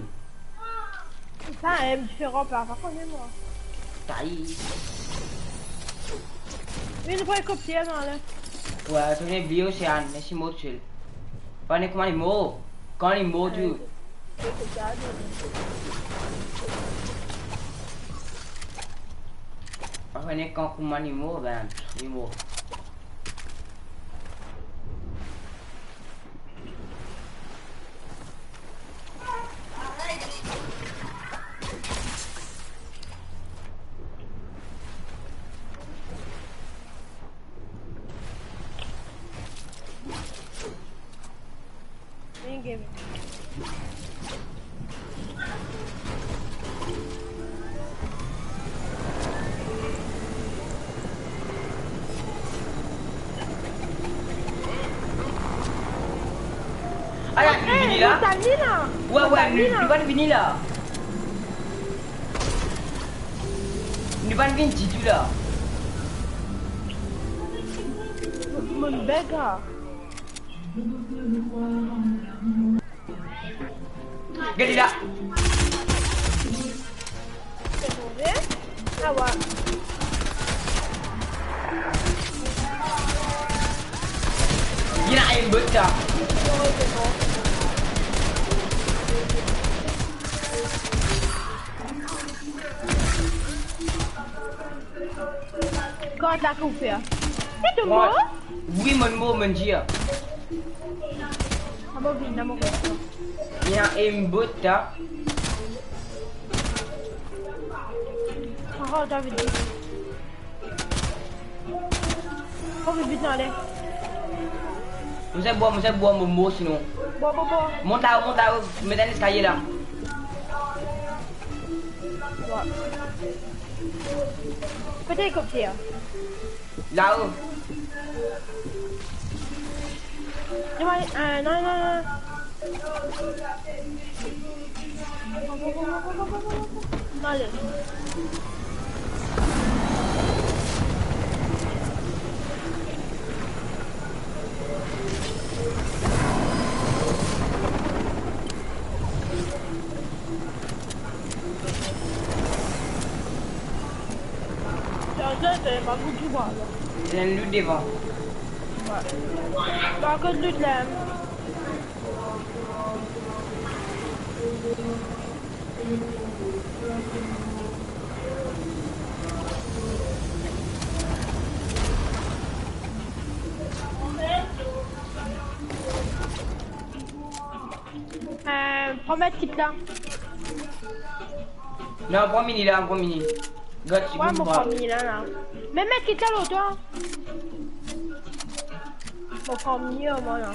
Sa, eh, diferan, pa, pa kone mwa. Tay. Vinn pran elikopter la, la. Wi, to ena bliye Océane, me si mor tou. Pa ena kouma li mor. Kan li mor tou. Pa ena kan kouma li mor, ben, li mor. Sa vini la. Wi, wi, nou, nou pa'nn vini la. Nou pa'nn vini ditou la. Mo, mo beg la. Gete la. Awa. Ena aimbot la. Gard la ki ou fer. Wi, mo mor, mo dir. Ena aimbot la. Ankor, David. Ankor, vit, vit, ale. Mo zis bwar, mo zis bwar, mo mor sinon. Bwar, bwar, bwar. Mont la, mont la, met enn leskalie la. Bwar. Kote elikopter? Lao. Non, non, non, non. Ale. Sa, sa, sa, pa gou diwa la. Ena loot devan. Wi. Par kot loot la? Eh, pran medkit la. Non, pran mini la, pran mini. Gat, ti... Wi, mo pran mini la, la. Me medkit la lor twa. Mo pran mini, mwa, la.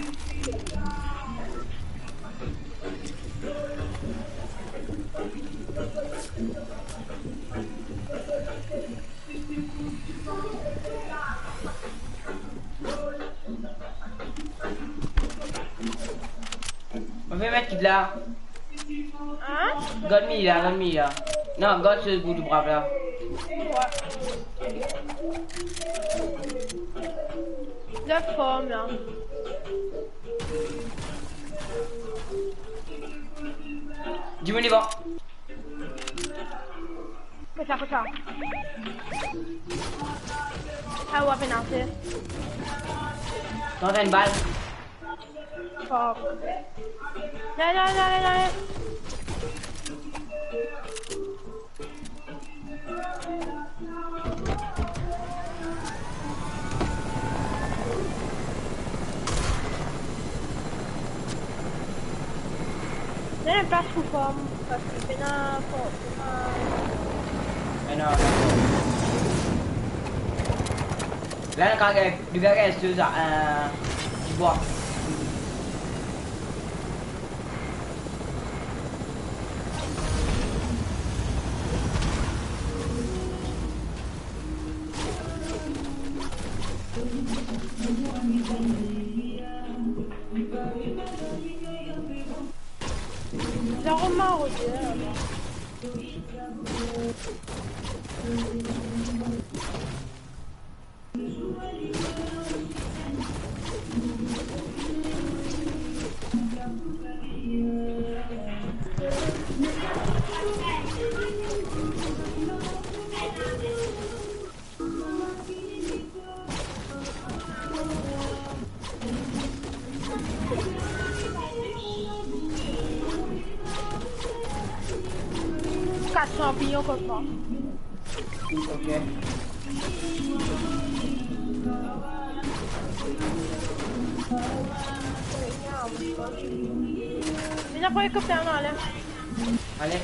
Mo fer medkit la. Hein? Gard mi la, gard mi la. Non, gard se bout brav la. Wi. Zot form la. Dimoun devan. Kot sa, kot sa? Ah, ou apel ase. Tann enn bal. Fuck. Non, non, non, non, non. Ena plas pou farm, paski pena, pena... Pena. La, nou kapav gagn, nou kapav gagn sa, eh, dibwa. Zero marde. Kat sanpignon kot mwa. Ok. Vinn pran elikopter la, ale. Ale.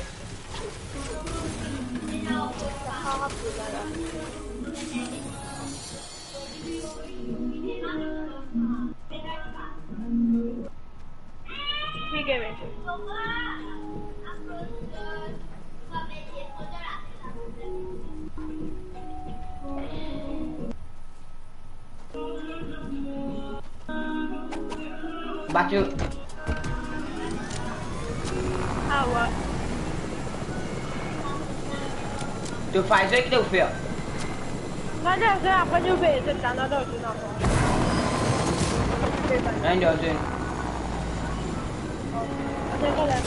Bato. Ah ouais. To Pfizer ki to fer? Non, non, non, apre nou veye zot la, non, non, non, non. Non, non, non. Atann, atann.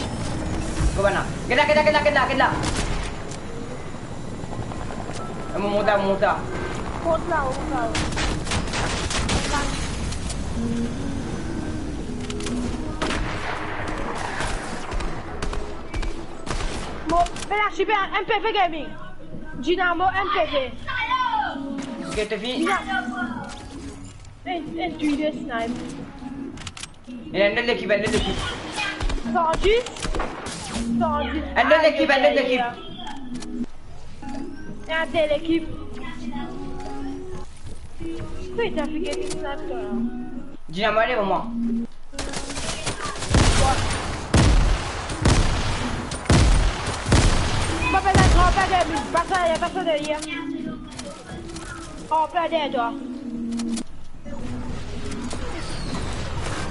Kouma la? Get la, get la, get la, get la, get la. E mo mont la, mo mont la. Mont la, mont la. Mo, be la, super M P V Gaming. Dynamo M P V. Ok, to fini? Dynamo. Enn, enn, de snipe. Ena enn lot lekip, enn lot lekip. Sandwich. Sandwich. Enn lot lekip, enn lot lekip. Ena de lekip. Putain, figir ki snipe la. Dynamo, ale, moman. Mo pe dan gran pade, pas la, pase deryer. Oh, perde toi.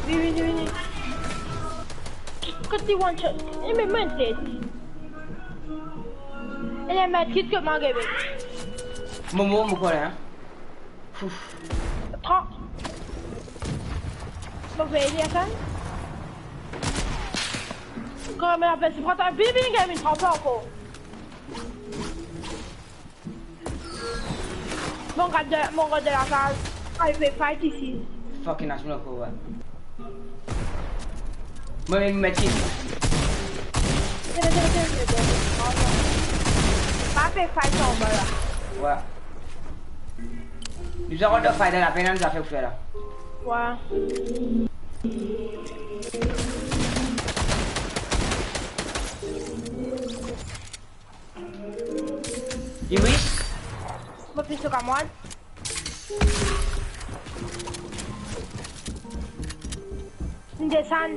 Vini, vini, vini. Kot li one shot? E me met tet. E li met kit kouma, Gabe. Mo, mo, mo kone, hein. Ouf. Tro. Mo veye li, atann. Kouma, me apel, si pran tan. Vini, vini, Gabe, tro pa ankor. Mon gard de, mon gard de la kaz. Ah, li pe fight isi. Fucking ass, mo ankor, ouais. Mo, mo, mo, ti. Tene, tene, tene, tene. Oh, non. Pa pe fight anba la. Ouais. Nou ankor dan fight la, pena nou zafer pou fer la. Ouais. Iris? Mo plis so kamwad. Desann.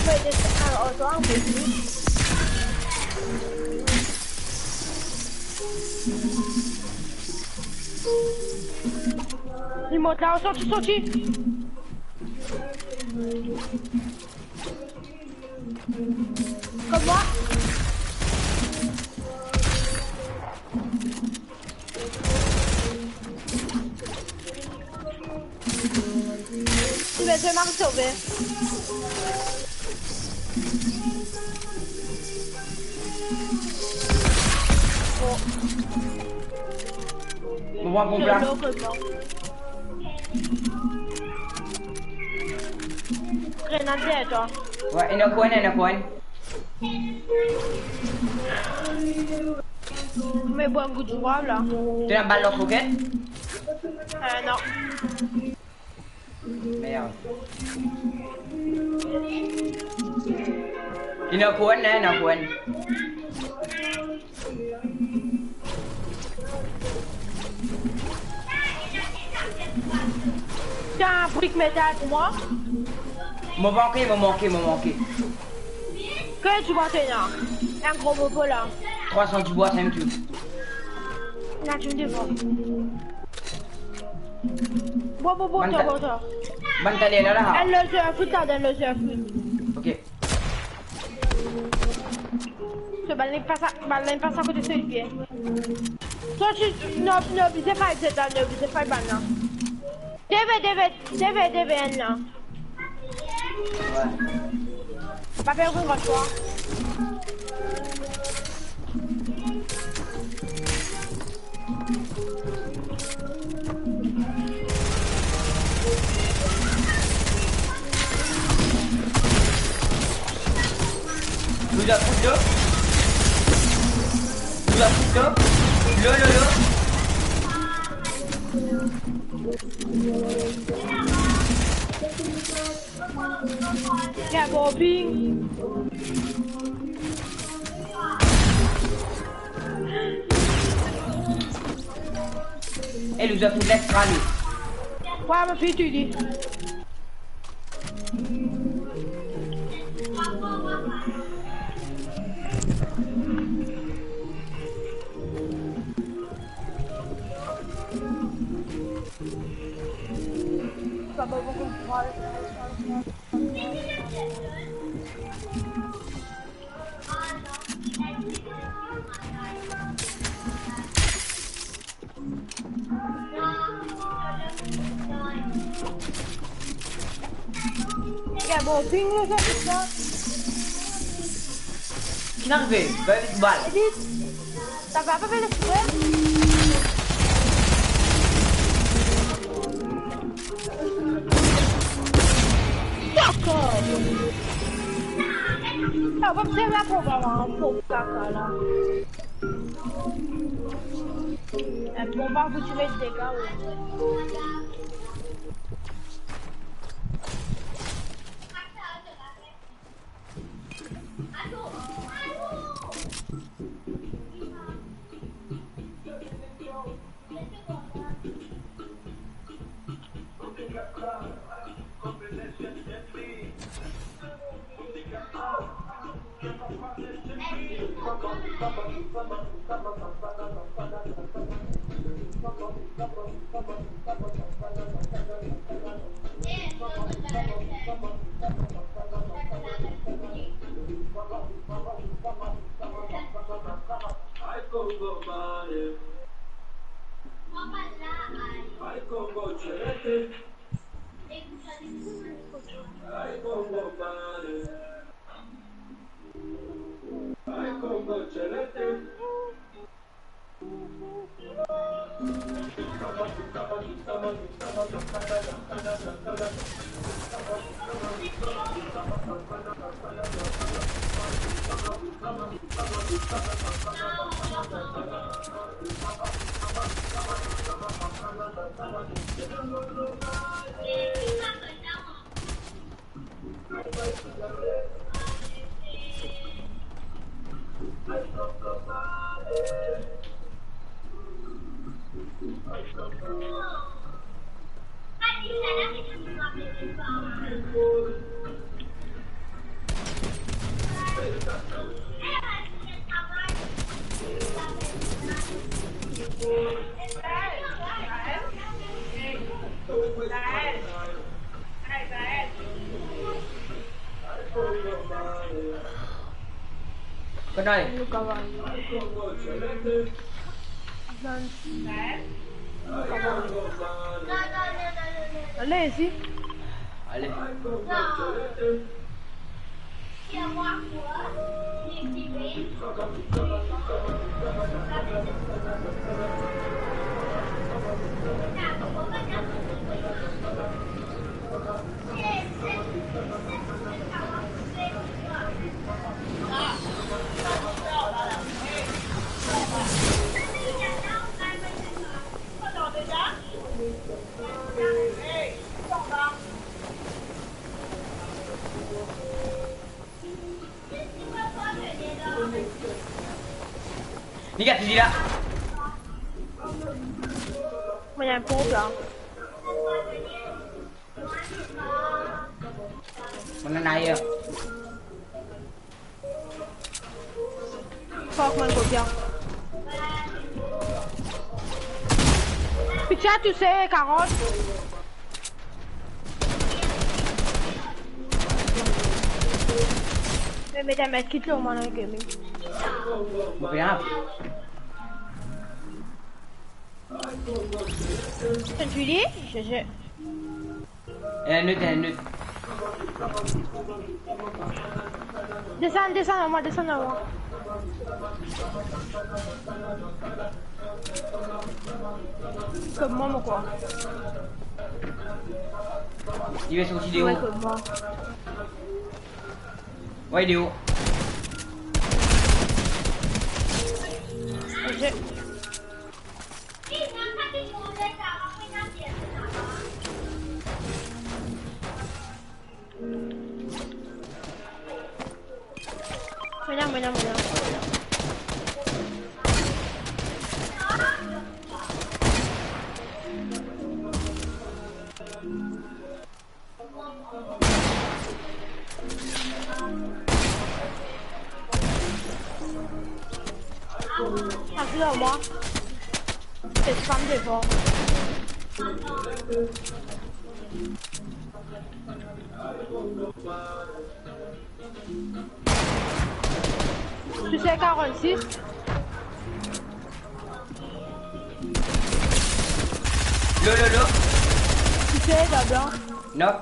Mo desann, ah, oto, ah, mo desann. Li mont la, sorti, sorti. Kouma? Ti bizin mari sove. Bon. Mo pran ponp la. Solo kot mwa. Grenad deryer twa. Ouais, ena kouma, ena kouma. Me bon, gouv zwa la. To ena bal lans-roket? Euh, non. Merde. Ena kouma, ena kouma. Tiens, brique métal pour moi. Mo manke, mo manke, mo manke. Konbien dibwa to ena? Enn gro bobo la. Trwa san dibwa, sa mem tou. Ena dimoun devan. Bon, bon, bon, bann ta-, bon, bon. Bann taler la, la. Enn lozer foot la, enn lozer foot. Ok. So, bal la inn pas a, bal la inn pas akote so lipie. So, ti, nou, nou oblize fight zot la, nou oblize fight bann la. Deve, deve, deve, deve enn la. Ouais. Pa fer gran swa. Louz a fout lo. Louz a fout lo. Lo, lo, lo. Gabo ping. E louz a fout les ale. Wa, mo fini touy li. Gagn bon ping, le sa, tout sa. Ki arive? Bal, bal. Edit, sa va pa fer le super? Fuck off! Ah, pa bizin la pou ba, pop kaka la. Eh, bon, pa pou ti met dega, wi. Kenal. Ale isi. Ale. Li gagn li la. Mo ena enn ponp la. Mo ena ayer. Fuck, mo ena kopi. Pitié, touse, karant. Me met enn medkit lor mwa, non, gaming. Mo pe la. Enn fili, je, je. Enn lot, enn lot. Desann, desann, mwa, desann, mwa. Kot mwa, mo krwar. Li pe sorti deor. Wi, kot mwa. Wi, deor. Ok. Mo la, mo la, mo la. Atann, mwa. Se fam devan. Tu sais, quarante-six. Lo, lo, lo. Tu sais, là-dedans. Non.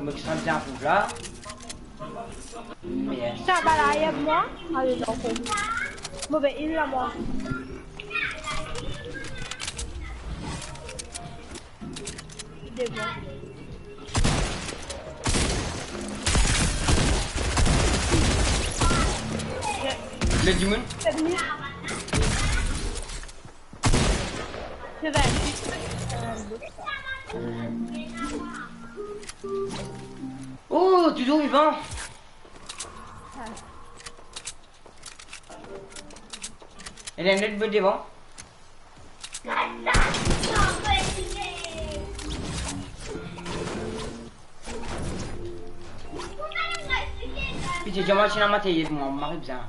Mo ki santi an pou la. Merde. Sa va la, aide-moi. Allez, non, c'est bon. Mauvais, il l'a, moi. Devan. Le dimoun. C'est venu. C'est vingt-huit. Oh, toujours vivant. Ah. Ena enn lot bout devan. Pitié, dir mwa si ena materyel pou mwa, mo mari bizin.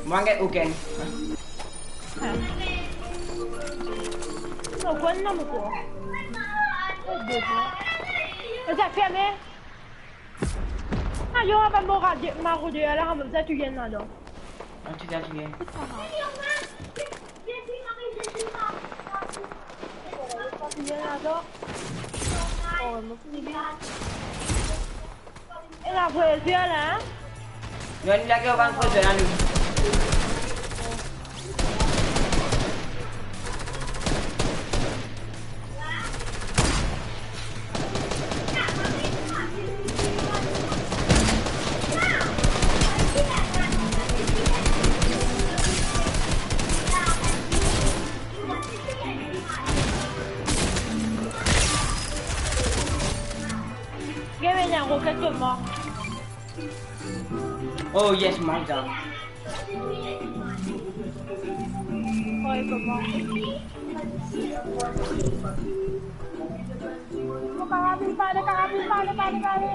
Mwa, get okenn. Non, quoi, non, mais quoi ? Oh, bébé. Et ça ferme. Ayo, apa mo rage, mo rage la, mo sa touye ladan. Ah, touye, touye. Touye ladan. Oh, mo fini bien. E la, voye la, hein ? Nou, nou lage bann proze la, nou. Gagn enn roket kot mwa. Oh yes, mwa sa. Oy, koman? Mo kapav vinn pale, kapav vinn pale, pale, pale.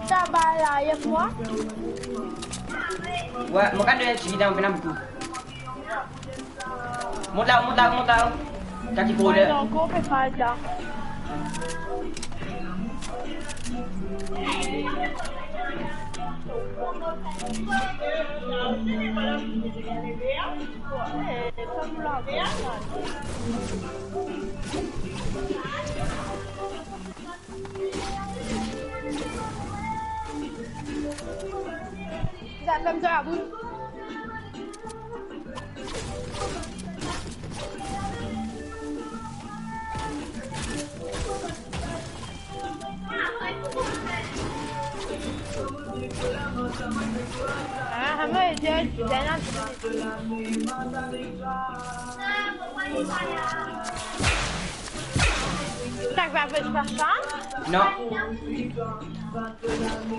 Sa va la, ye mwa? Wi, mo kapav donn enn ti gid, mo pena boukou. Mont la, mont la, mont la. Sa ti koler. Non, ankor pe faz la. Sa fem sa laboul. Ah, hamo ete dan la. Sa va pas sa? Non.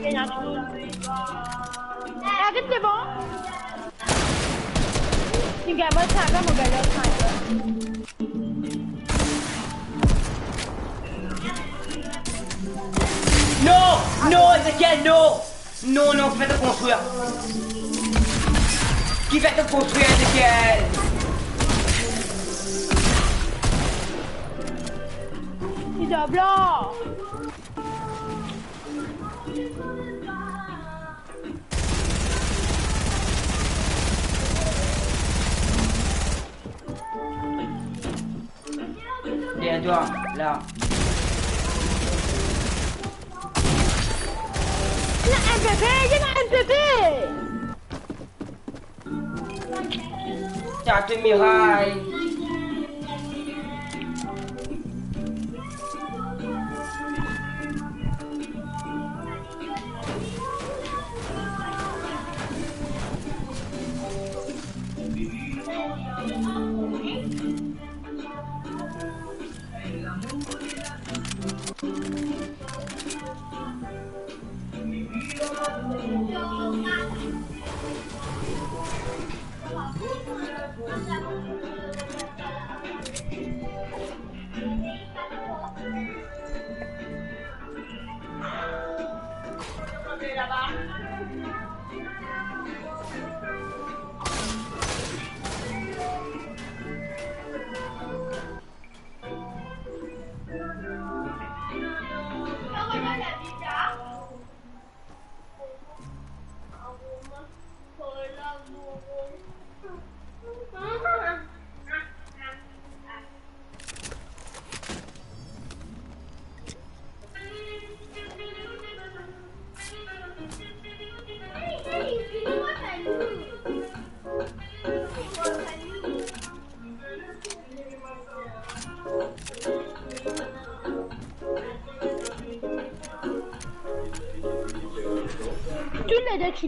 Ena tou. Aret, se bon. Inn gagn bann sniper, mo gagn lot sniper. Non, non, Ezekiel, non. Non, non, ki fer to konstrir? Ki fer to konstrir, Ezekiel? Li dan blan. Derrière toi, là. Ena enn bebe, ena enn bebe. Sa to miray.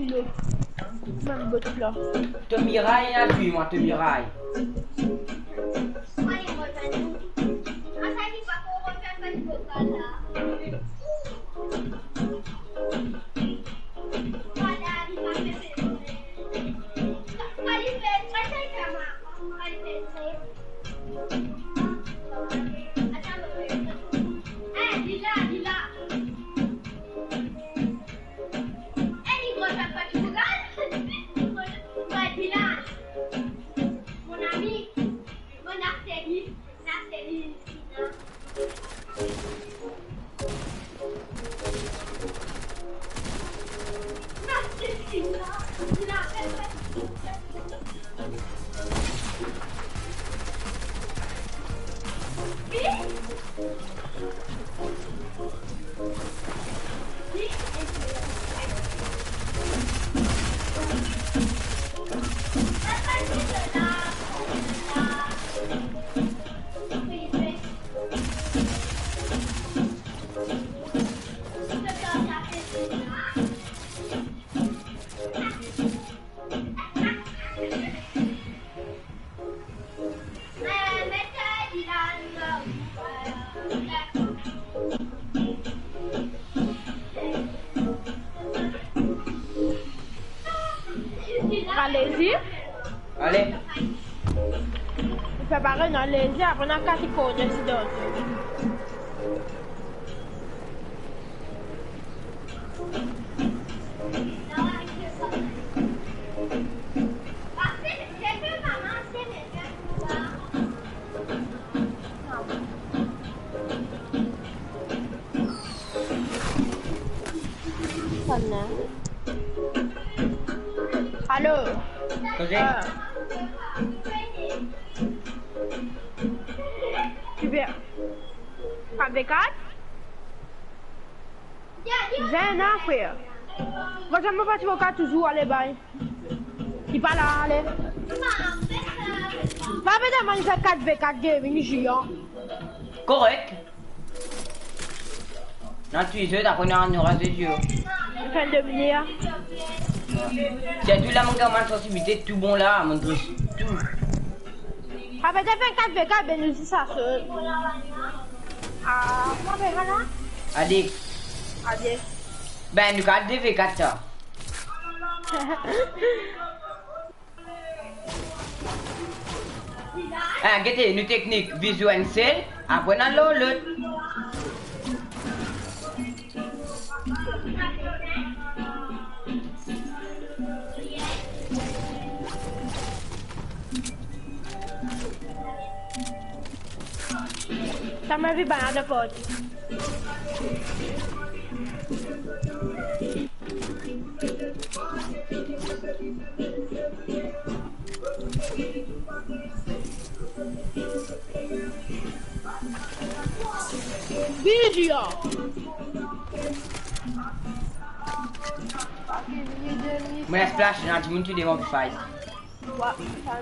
Mem bot la. To miray, ena touy mwa, to miray. Alezi. Ale. Ou fer parey, non, alezi, apre nou al kas li korne sidan. Alo. Koze. Ah. Ti pe kat ve kat? Zenn, frer. Mo zame pa ti vo kat touzour, ale, bay. Li pa la, ale. Pa pe demann fer kat ve kat gaming, Zian. Korek. Nou al touy zot, apre nou, nou raz zot. Li finn domine, a. Sirtou la, mo gagn mo sansibilite tou bon la, mo dres tou. Apre, fer kat ve kat, ben, nou dir sa soz. Ah, kouma apel la? Ade. Ade. Ben, nou kapav de ve kat sa. Ah, gete, nou teknik, viz enn sel, apre nou al lor lot. Sa mo anvi bann la dan parti. Vini, Zian. Mo splash, ena dimoun ki devan ki fight. Wa, sa.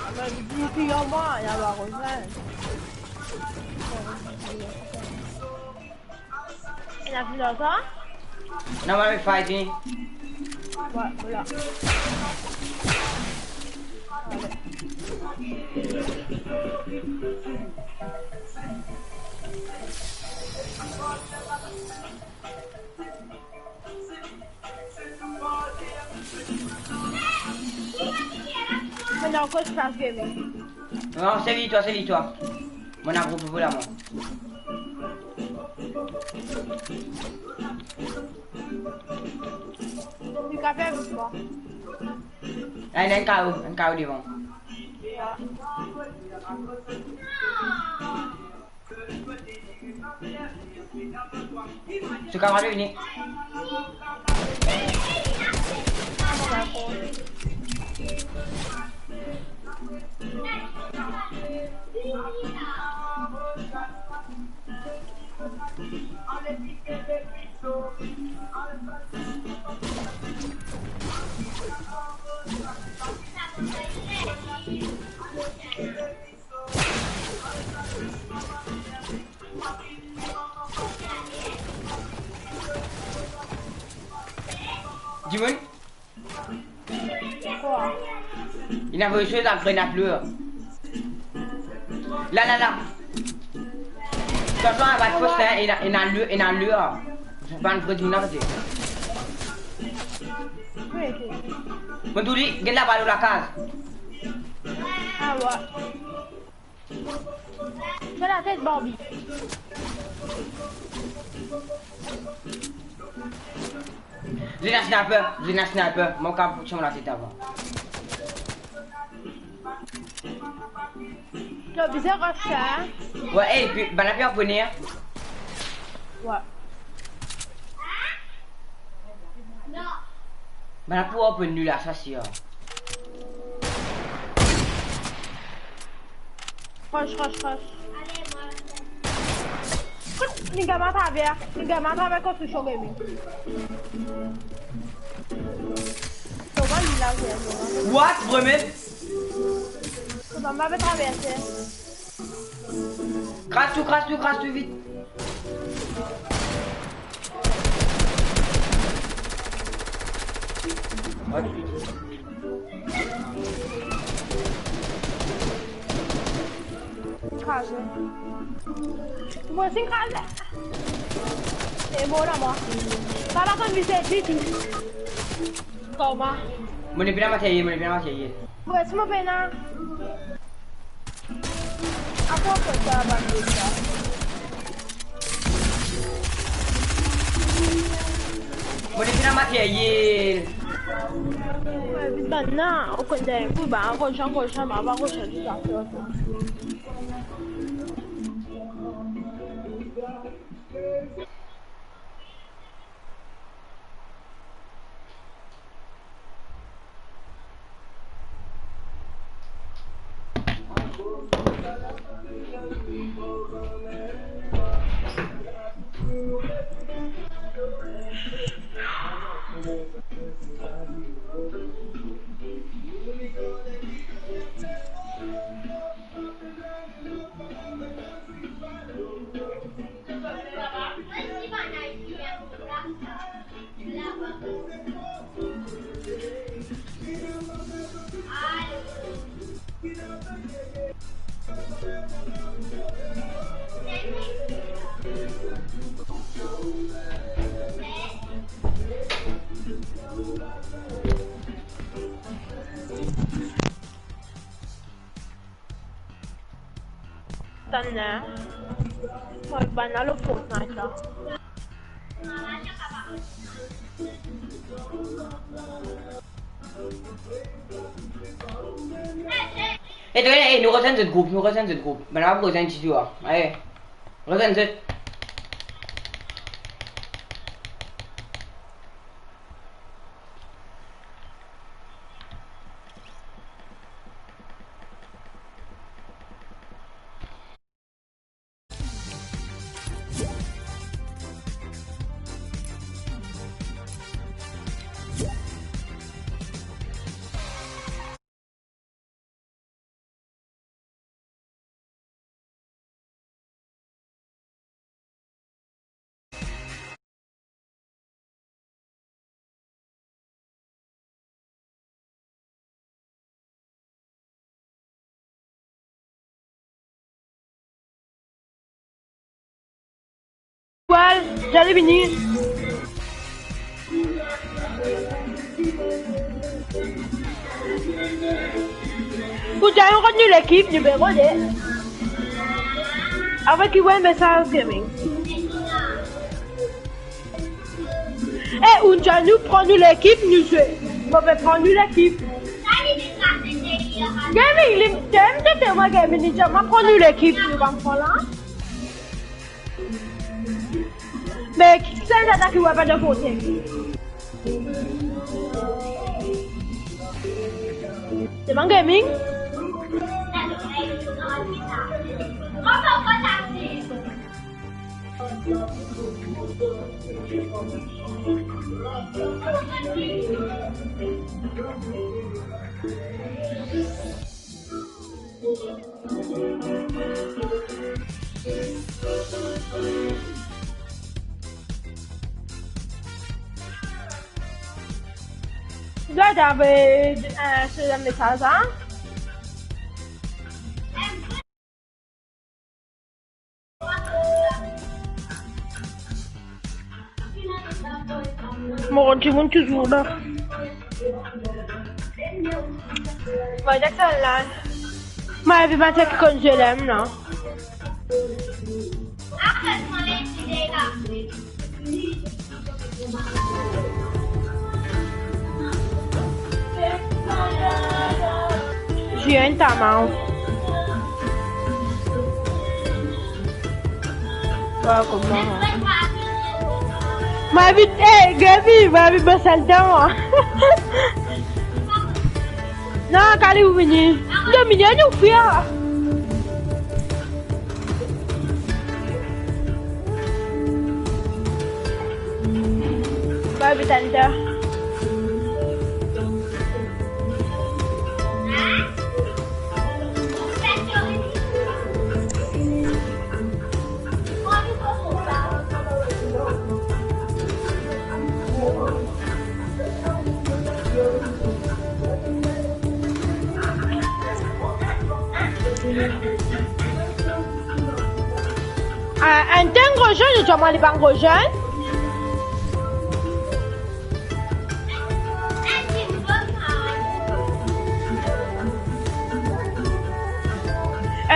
Ena dimoun ki anba, ena la kozin. Ena vinn ankor? Non, mo pe fight li. Wa, la. Ale. Mo ena ankor spas gagn. Non, se li twa, se li twa. Mo ena gro popo la, mwa. Li kapav, mwa. Ena enn kao, enn kao devan. Ya. Ti kapav vini. Dimoun? Kwa? Ena voye so la grenad lor. La, la, la. Tansion, ava fos, hein, ena, ena lor, ena lor. Bann vre dimoun la, kote? Wi, wi. Mo dir li, get laba lor lakaz. Ah, wi. Fè latet, Barbie. Zot ena sniper, zot ena sniper. Mo kapav pran latet avan. To bizin ras sa, hein? Wi, e, epi, bann la pe anpone, hein? Wi. Bann la pou anpone la, sa sir. Rush, rush, rush. Kot, li gagn atraver, li gagn atraver konstriksion gaming. Kouma li la, vre, vre. What, vremem? Kouma mo pe traverse? Kraz tou, kraz tou, kraz tou, vit. Kraze. Mo osi kraze. E mo la, mwa. Papa, konn vize ditou. Kouma? Mo nepli ena materyel, mo nepli ena materyel. Mo osi mo pena. Akoz sa, bann de sa? Mo nepli ena materyel. Wi, vit bann la, ou konn dan kou, ba, gros jan, gros jan, ba, ba, gros jan, tou sa, tou sa. Tann la. Mo bann la lor Fortnite la. E, e, e, nou rezenn zot group, nou rezenn zot group. Bann la pa pou rezenn titou, ale. Rezenn zot. Well, zot inn vini. Pou dir nou kot nou lekip nimero de. Avek ki, well, mesaz gaming. E, ou dir nou pran nou lekip, nou zwe. Mo pe pran nou lekip. Gaming, li, dem tete mwa gaming, li dir, mo pran nou lekip, nou pa pran la. Me, ki sa, sa ki ou pa dan kote? Devan gaming. Dwa avoy, eh, se mesaz, hein? Mo konn dimoun touzour la. Mo dir sa la. Mo anvi bann seki konn zwe la, non? Zwe enn tama. Wa, kouma. Mo anvi, eh, Gaby, mo anvi bosal dan mwa. Non, kale ou vini. Non, vini, nou fia. Bye, Vitanta. Ah, enn tann gro zenn, ou dir mwa li pa gro zenn?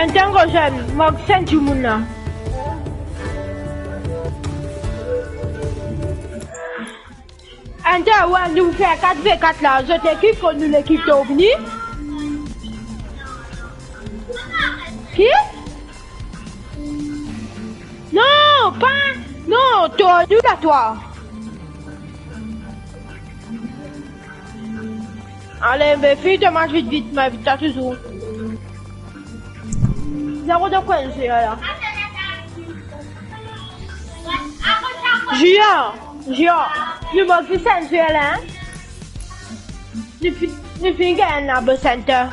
Enn tann gro zenn, mo sent dimoun la. Enn tann, wa, nou fer kat ve kat la, zot lekip kont nou lekip, to vini? Ki? Non, pa, non, to, nou la, twa. Ale, be, fini to match vit, vit, mo invit twa touzour. Zero de kwenn, se la. Junior, Junior, nou mank Vincent, Junior la, hein? Nou fi-, nou finn gagn la, Bo Center.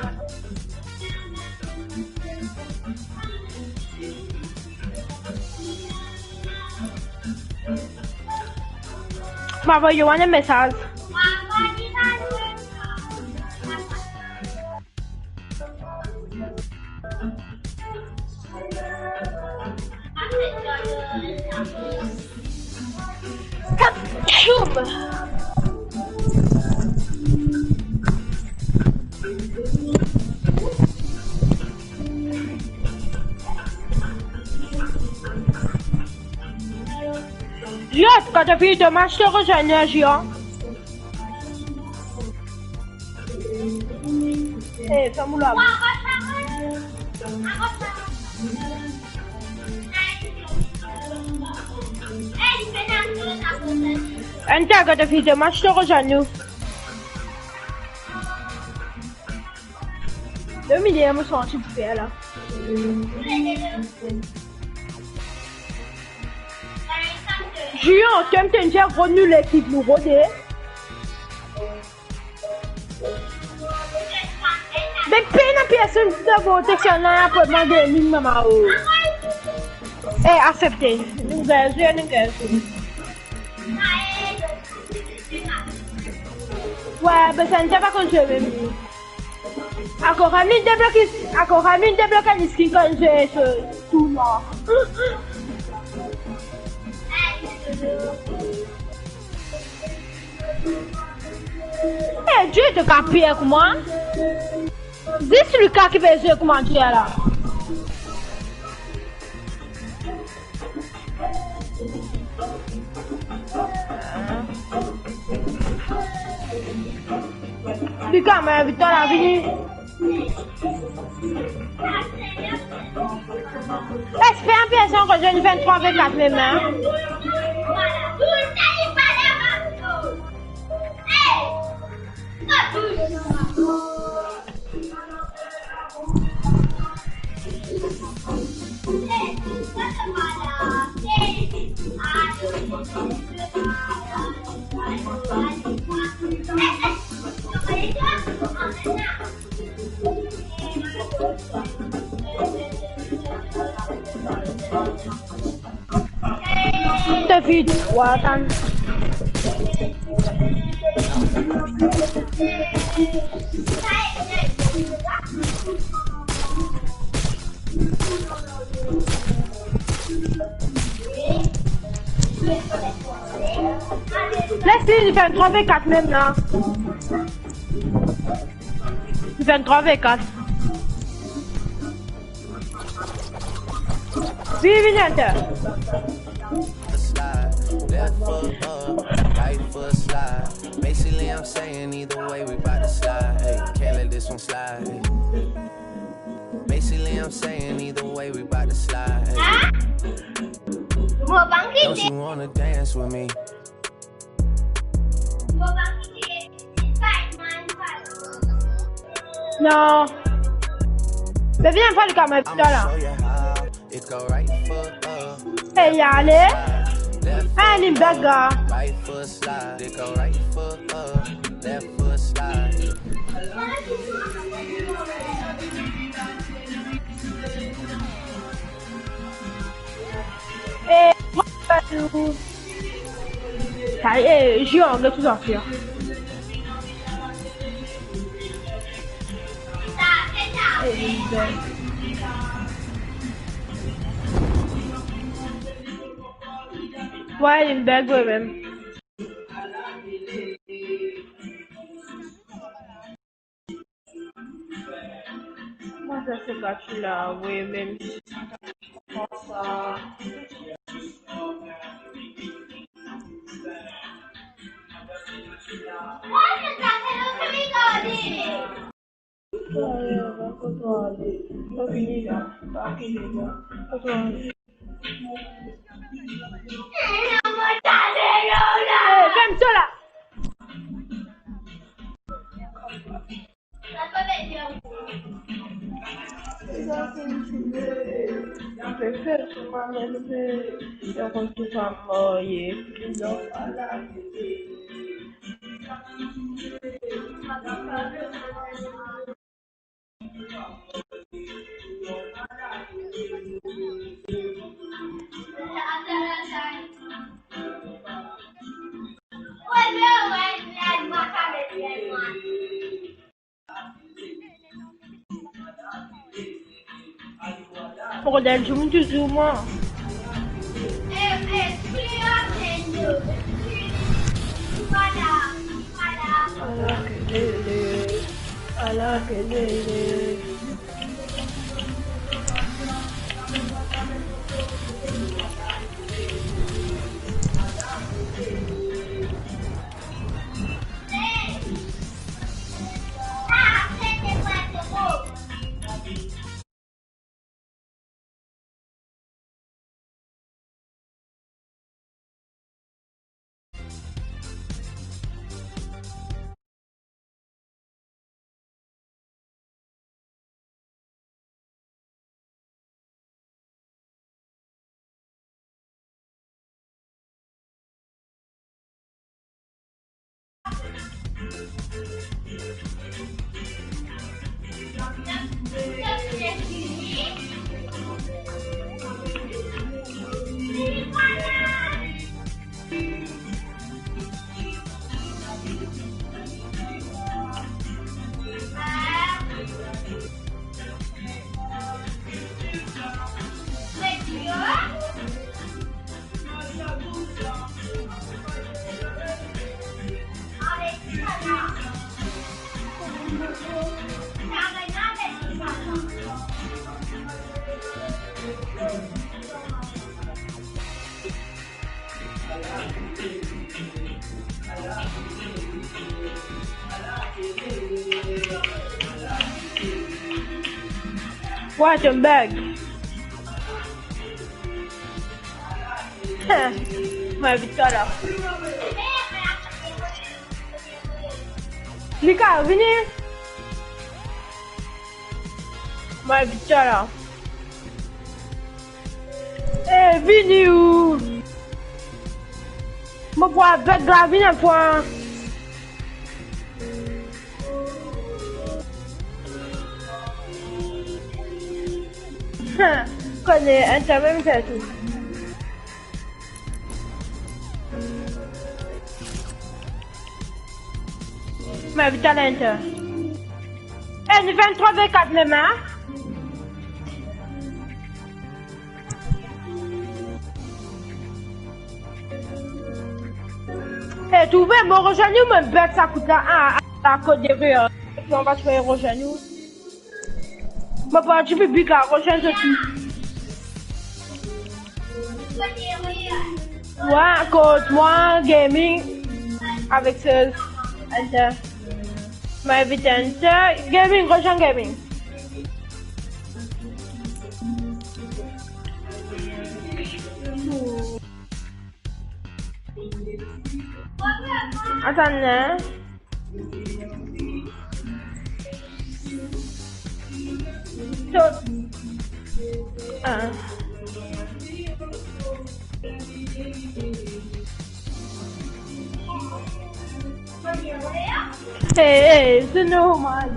Mo avoy enn mesaz. Ziot, kan to fini to match, to rezwenn, Ziot. Eh, ferm ou la. Enn tann, kan to fini to match, to rezwenn nou. Dominie, mo santi pou fer la. Ziot, to mem dir rod nou lekip, nou rode. Be pena personn dan proteksion la, apre mwa de mil mama o. Eh, aksepte. Nou gagn zwe, nou gagn zwe. Wa, be sa, nou pa konn zwe mem. Akoz Rami deblok, akoz Rami deblok enn skin kan zwe so tournoi. Eh, Dieu, to kapav fer kouma? Zis Lucas ki pe zwe kouma Dieu la. Lucas, mo invit twa la, vini. Esper enn personn ki zwenn venntrwa vennkat mem, hein? David, wa, atann. Les li, li fer enn trwa ve kat mem la. Li fer enn trwa ve kat. Vini, vini, enter. Slide, left foot up, right foot slide. Basically, I'm saying either way, we bout to slide. Hey, can't let this one slide. Hey. Basically, I'm saying either way, we bout to slide. Hey. Mo bangkit. Don't you wanna dance with me? Non. Baby, viens pas le caméra, putain, là. Hey, allez. Hey, Limbaga. Eh, sa, eh, Jean, regarde tout ça, frère. Eh, Linda. Ouais, Linda, ouais, même. Mwa, sa se gate la, wi, mem si sa. Eh, ferm sa la. Poko dan zoom touzour mwa. Ala kelele, ala kelele. What a bag. Mwa, vit la. Li kav vini. Mwa, vit la. Eh, vini ou. Mo pou avek la, vini enn fwa. Kone, enn sa mem fer tou. Mo invit al enter. E, nou vinn trwa ve kat mem, a? E, trouve, mo rezwenn ou, mo bek sa kout la, a, a, a kote derer. Epi, mo pa trouve rezwenn ou. Mo parti piblik la, rezwenn zot tou. Mwa, kot mwa, gaming, avek se, enter. Mo invit enter. Gaming, rezwenn gaming. Atann, hein? So, ah. Hey, hey, se normal.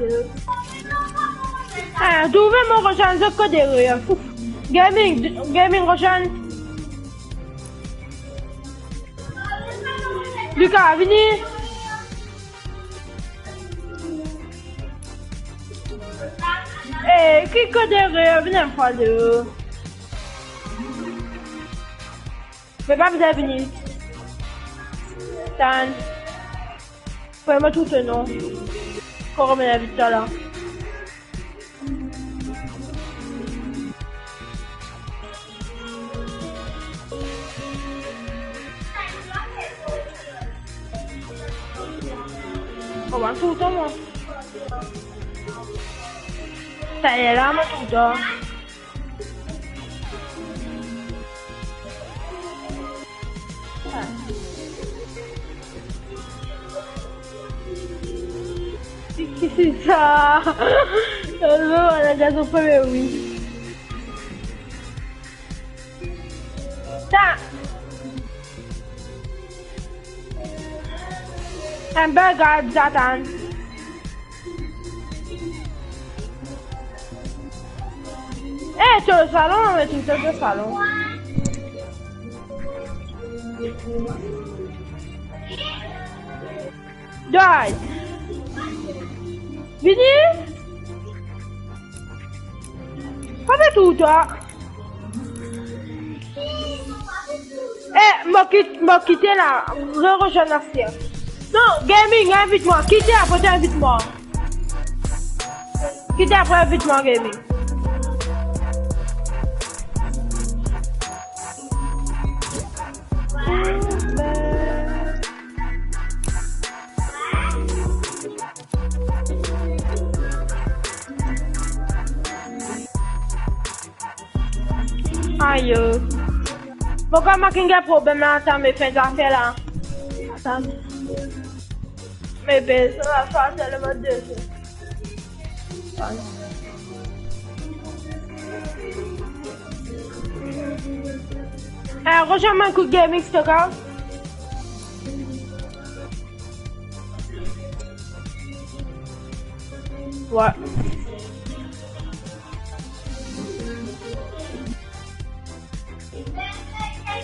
Ah, trouve mo rezwenn zot kot derer. Ouf. Gaming, gaming rezwenn. Lucas, vini. Eh, ki kote re, vini enn fwa de. Me pa bizin vini. Tann. Fode mo trouv to non. Kouma mo invit twa la. Kouma trouv twa mwa? Sa ye la, mo trouv twa. Ki sa? Ala gason premie, wi. Sa. Enn bel gard, bizin atann. Eh, to salon, me to, to salon. Dai. Vini. Pa pe trouv twa. Eh, mo kit, mo kite la, mo rezwenn aster. Non, gaming, invit mwa. Kite apre, to invit mwa. Kite apre, invit mwa, gaming. Ayo. Mo krwar mo finn gagn problem la, atann, mo finn zafer la. Atann. Me be, sa va fer selman de zour. Eh, rezwenn mwa kot gaming, si to kapav. Wi.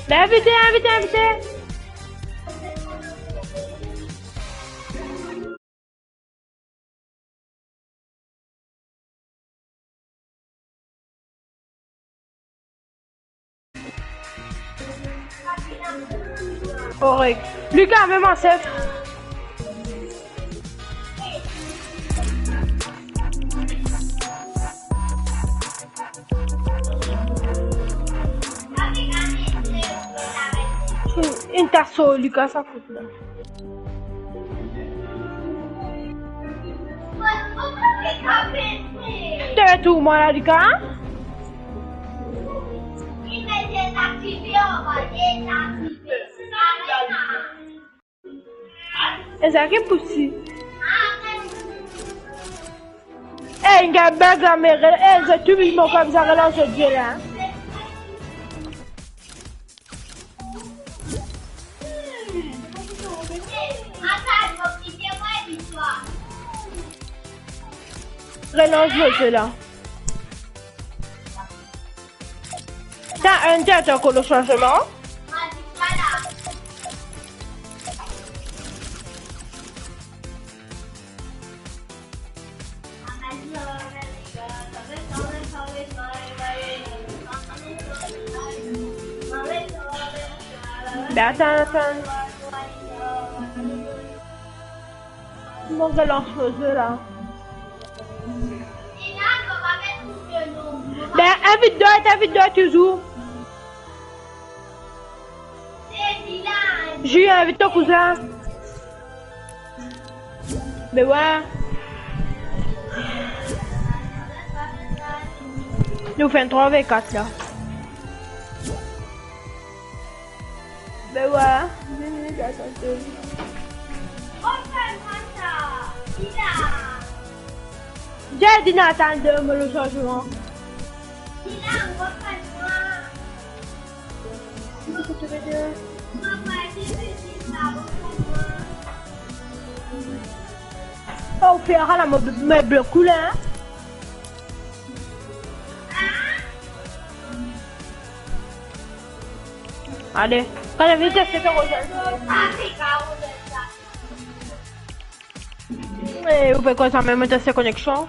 Invite, invite, invite. Korek. Lucas, mem an sef. Inn tas so Lucas sa kout la. To trouv mwa la, Lucas? E sa ki pou si. Eh, inn gagn beg la, me re-, eh, zot tou, mo pa bizin relans zot die la. Relans zot die la. Sa, enn ti ankor lor sanzman. Be atann, atann. Mo relans mo zwe la. Be invit dot, invit dot touzour. Julie, invit to kouzin. Be wey. Nou fer enn trwa ve kat la. Be wey. Dina, atann de mo le sanzman. Oh, fer la, mo, mo blok ou la, hein? Ale, kan vinn teste to rezo. Eh, ou pe koz samem, mo teste koneksion.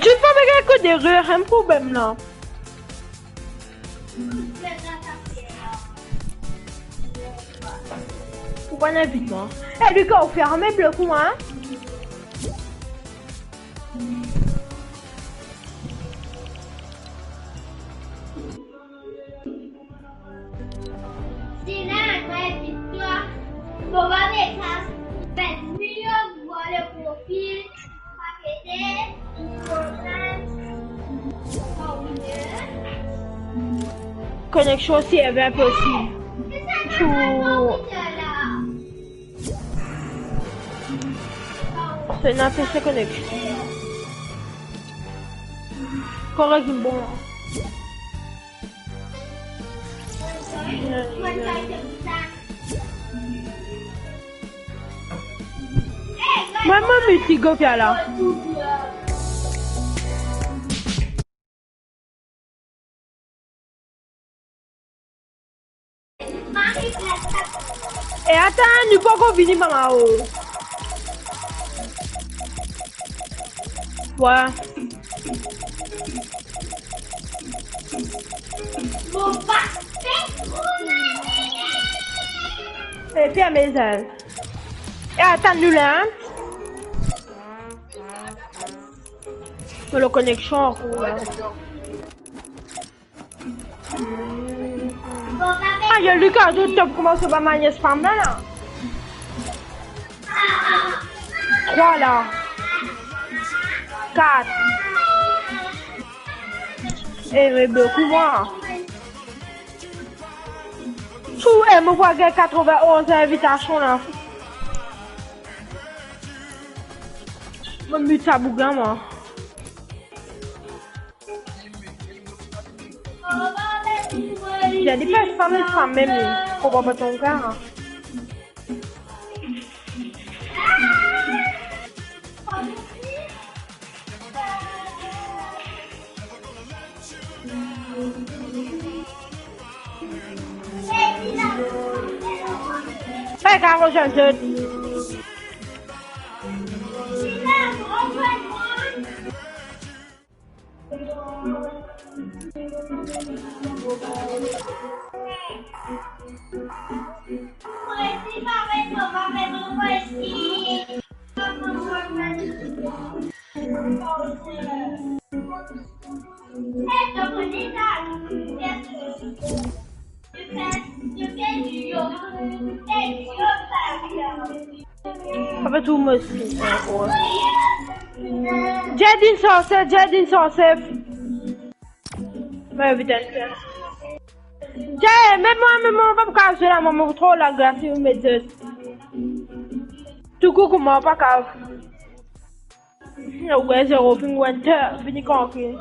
Zis pa met enn kou derer, enn problem la. Ou pa invit mwa. Eh, Lucas, ou ferme blok mwa, hein? Zina, mo invit twa. Mo pa met sa. Met milion vwa le profil. Koneksion osi, eh ben, posib. Sou, se ena teste koneksion. Korek, bon. Mwa, mo met li kouma la. E atann, nou poko vini, mama, oh. Wey. Mo pa fer tro lale. E ferme zel. E atann nou la, hein? Mo le koneksion ankor la. Ah, yo, Lucas, to top kouma so bann manier fam la, la. Trwa la. Kat. E, me blok mwa. Tou, e, mo vwa gagn katrovin-onz invitasion la. Mo mit sa boug la, mwa. Jadi, pas fam, fam mem, li konpran pa ton kar. Hey, Caro, je te Apa tou mo skin ankor? Jadin Sorcier, Jadin Sorcier. Mo invit enn. Jay, mem mwa, mem mwa, pa kapav zwe la, mwa, mo tro lagras, mo met zis. Tou kou kouma, pa kapav. Ou gagn zero ping, winter, vini trankil.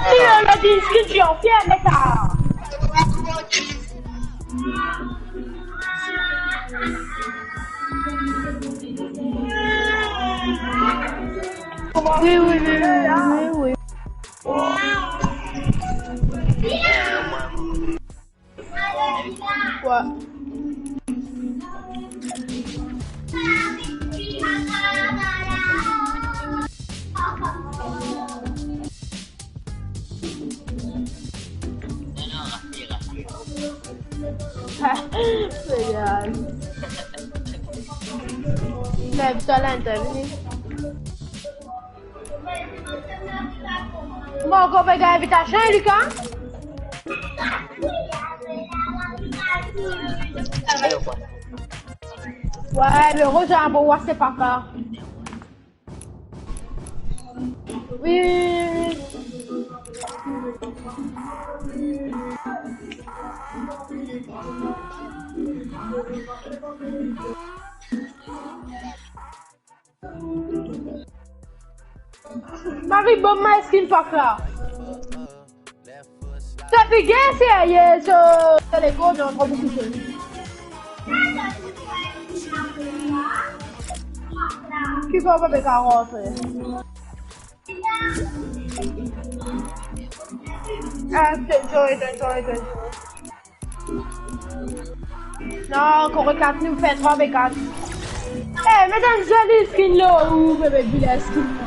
Li, le diskisyon, ferme sa. Wi, wi, wi, wi, wi, wi. Wa. Lev twa la, vini. Bon, kouma gagn invitasion, Lucas? Wi, me Roza, bon, wa, se pa ka. Wi, wi, wi, wi. Marie, bann mo skin pack la. Sa pe gagn serye, so, sa lekor, non, tro boukou skin. Ki fer pa pe karantre? Ah, enjoy, enjoy, enjoy. Non, kouma kat nou fer trwa be kat. Eh, met enn zoli skin la, ou bebe, vilin skin la.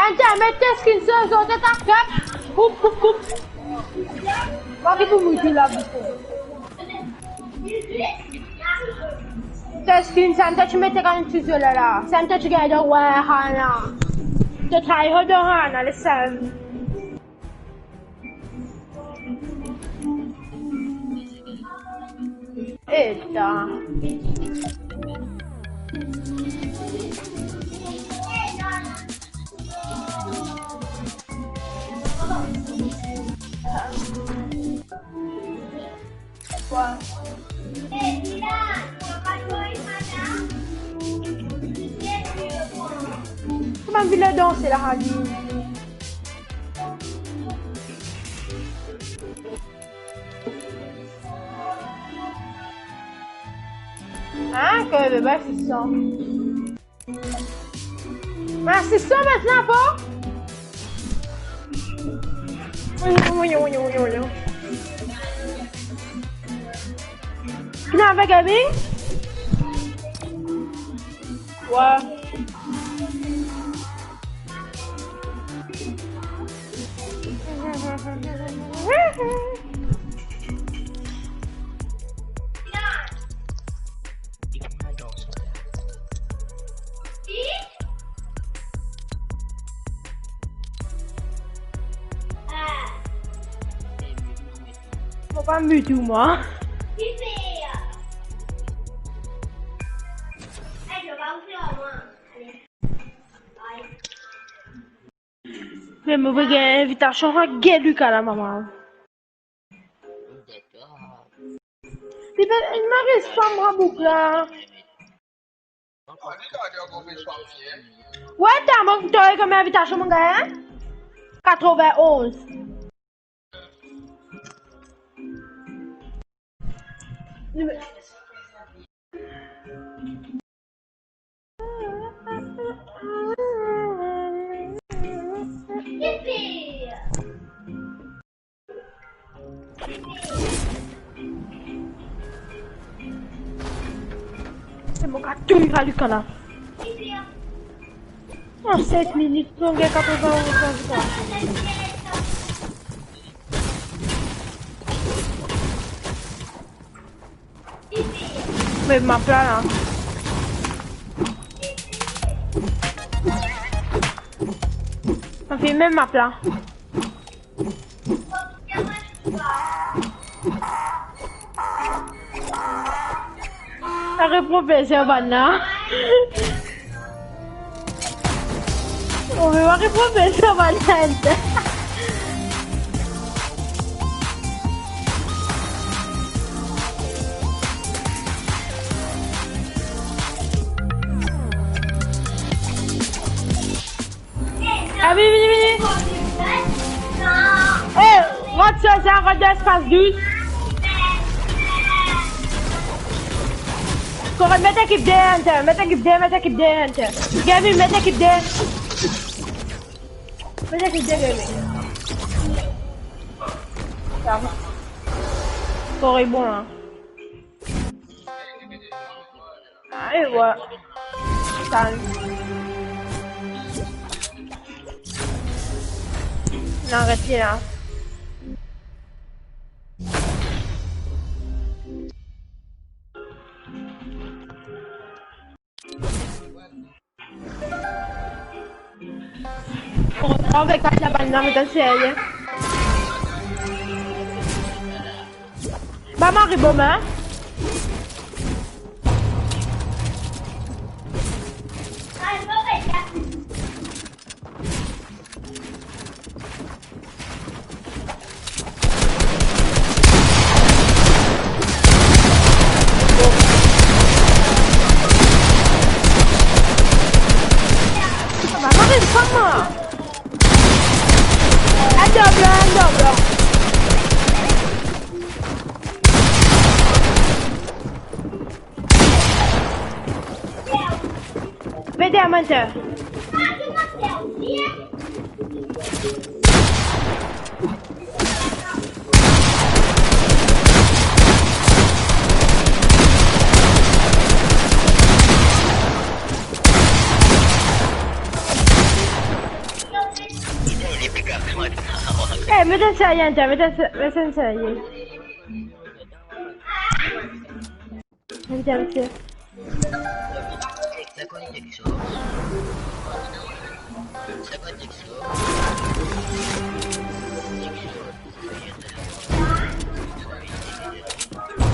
Enn, met tes skin sa, zot atak, koup, koup, koup. Pa ki pou mouti la, boukou. Tes skin, sa enn tes met kan ti zoli la. Sa enn tes gagn dan, wi, Hana. To try hard dan, Hana, lesem. Eta. Kwa? Kouma vinn danse la, Hadi? Hein, ke bebe, se sa. Asistan, mintnan, bon? Oyo, oyo, oyo, oyo, oyo. Ki ena avek Gaming? Wa. Mo pa mute ou, mwa. Me mo pe gagn invitasion, ha, gagn Lucas la, mama. Li pa, li pa respek mwa, boug la. Wi, ta, mo, to, konbien invitasion mo gagn? Katrovin-onz. Se mo ka touy Lucas la. An set minit, nou gagn katrovin-onz. Met map la, la. Anfin, met map la. Arret pran plezir, bann la. Oh, me arret pran plezir, bann la. Ah, vini, vini, vini. Eh, rod sa, sa, rod de espas douz. Koran, met ekip de, Hunter, met ekip de, met ekip de, Hunter. Gavin, met ekip de. Met ekip de, Gavin. Sa va. Kor li bon la. Ayo, wa. Sal. Non, aret li la. Avek kat la bann la, met enn serye. Ba mari bom, hein? Mama, vinn pran mwa. Enn dob la, enn dob la. Vete a manter. Eh, met enn serye, met enn, met enn serye. Invite à monsieur.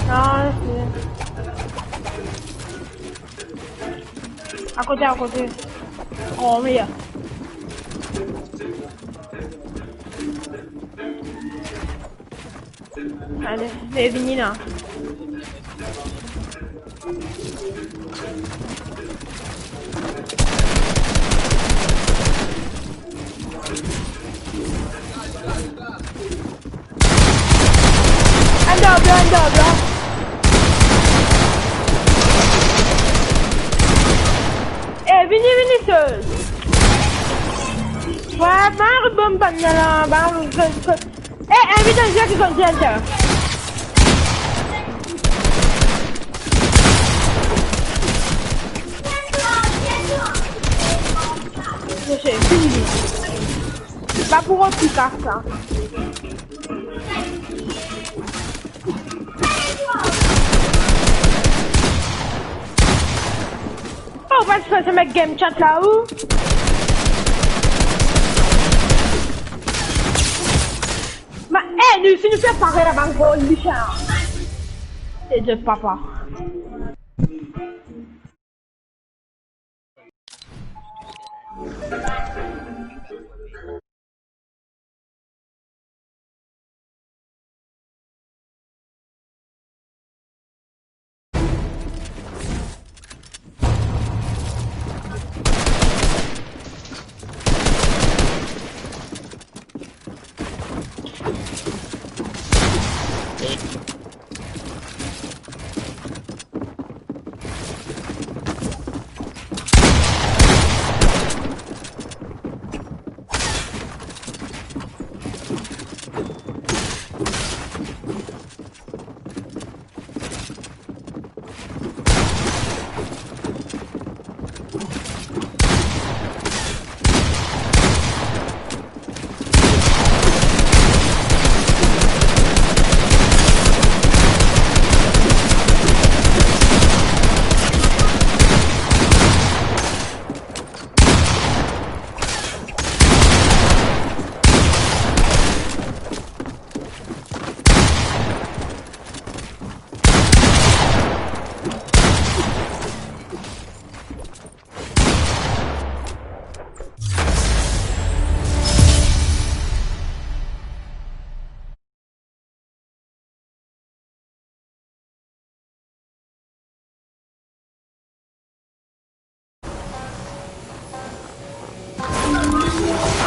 Non, c'est à côté, à côté. Oh, merde. Ale, vini la. Enn dob la, enn dob la. Eh, vini, vini, sir. Wa, ba bom bann la, ba, Eh, invit enn zwe ki konn dir sa. Mete, fini. Pa pou rod pika sa. Oh, pa ti fer sa, met game chat la, ou? Ma, eh, nou, si nou fer parey la, bann gol, li sa. Se de papa.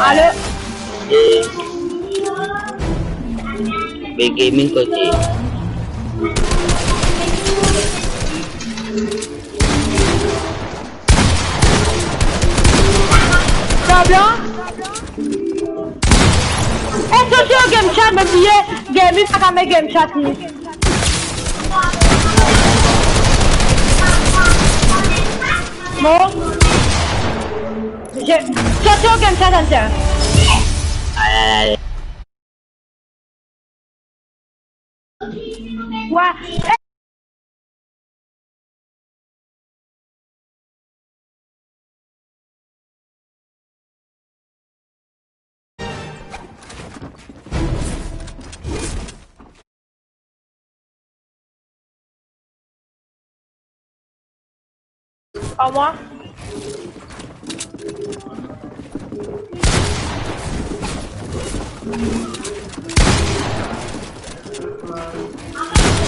Alo. Be gaming kote? Sa bien? Eh, soti lor game chat, mo bliye game Li pa kapav game chat li. Bon. Je, sort lor game chat, Hunter. Aïe, aïe, aïe. Ouais. Ar mwa.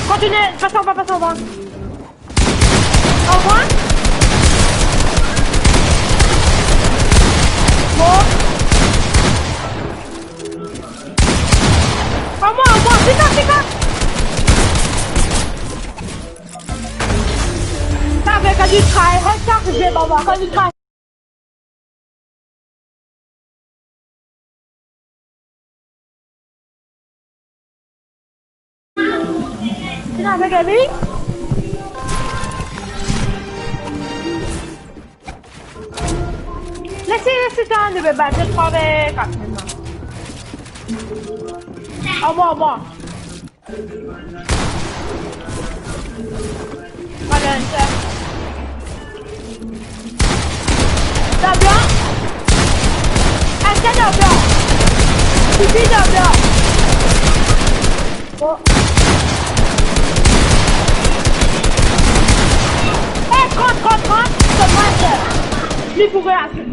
Kontinie, pas anba, pas anba. Ar mwa. Bon. Ar mwa, ar mwa, vite, vite. Sa ve kan li try, regarde, je baba, kan li try. Vinn avek li. Les li, les li, sa, nou pe bat, zot trwa ve kat mintnan. Ar mwa, ar mwa. Allez, Hunter. T'as bien ? Hunter, t'as bien ? Pipi, t'as bien ? Bon. Eh, trant, trant, trant, c'est moi, Hunter. Li pou reaksyon.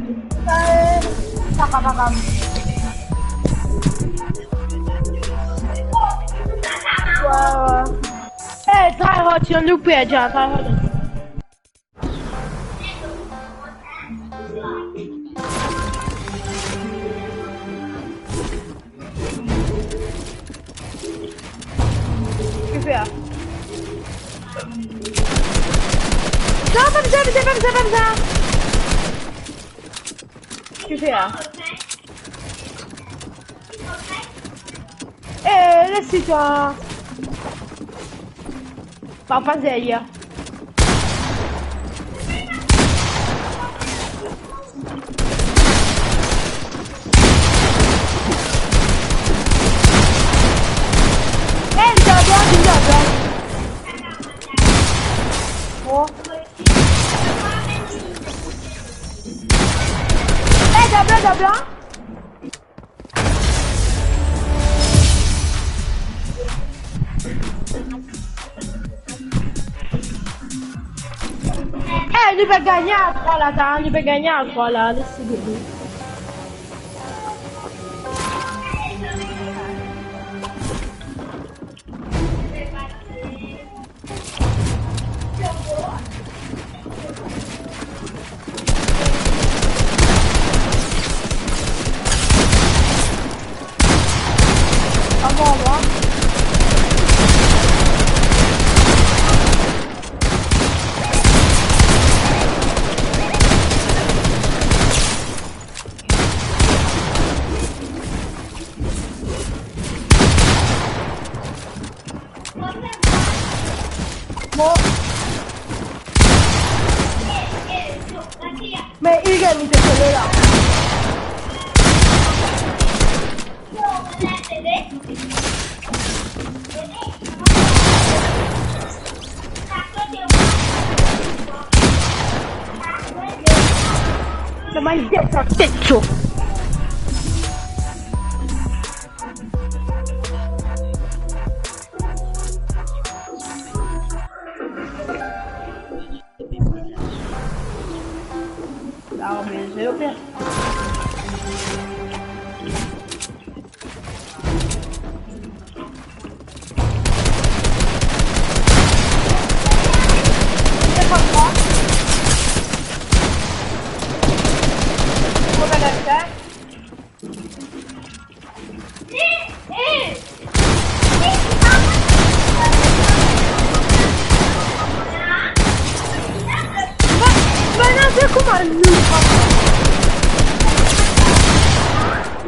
Eh, papa, papa. Waw. Eh, tryhard, ti loupe, tryhard. Ki fer la? Non, pa bizin, pa bizin, pa bizin, pa bizin. Ki fer la? Eh, les li twa. Pa, pa deryer. Eh, li deryer, li deryer. Oh. Eh, deryer, deryer. Eh, nou pe gagne a trwa la, sa, nou pe gagne a trwa la, les li. Bon. Me li gagn, li pe kole la. Sa bann tet, sa tet so. Larme, je vais faire.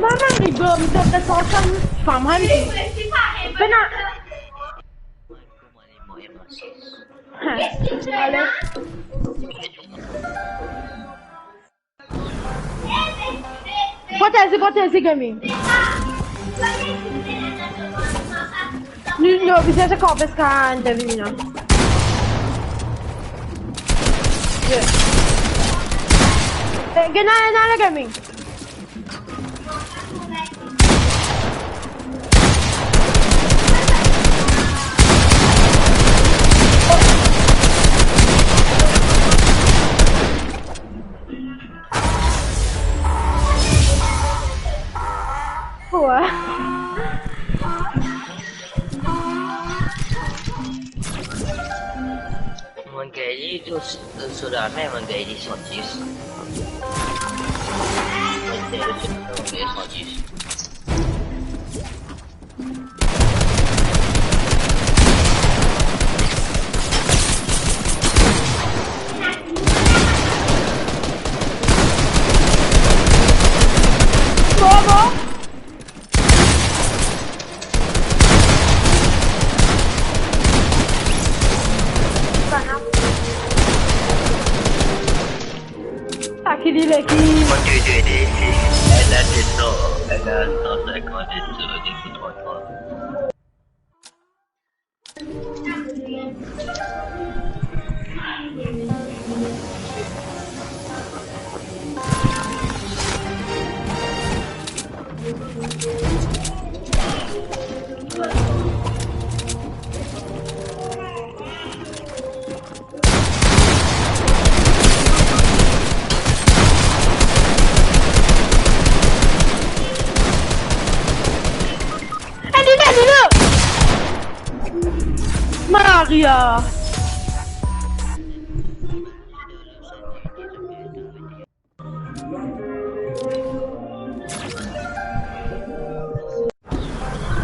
Mama, rigol, mi to pe santi, fam, Pena. Ale. Protezi, protezi, Gemi. Nou, nou bizin se kanpe ziska interview la. Ye. Eh, gena, gena, le Gemi. Wa. Mo gagn li tou, so lame, mo gagn li san dis. Mo gagn li san dis. Bon, bon. Aki li leki. Mo tou ede isi. Ena de san, ena san sinkant de sou, de sou twa twa. Maria!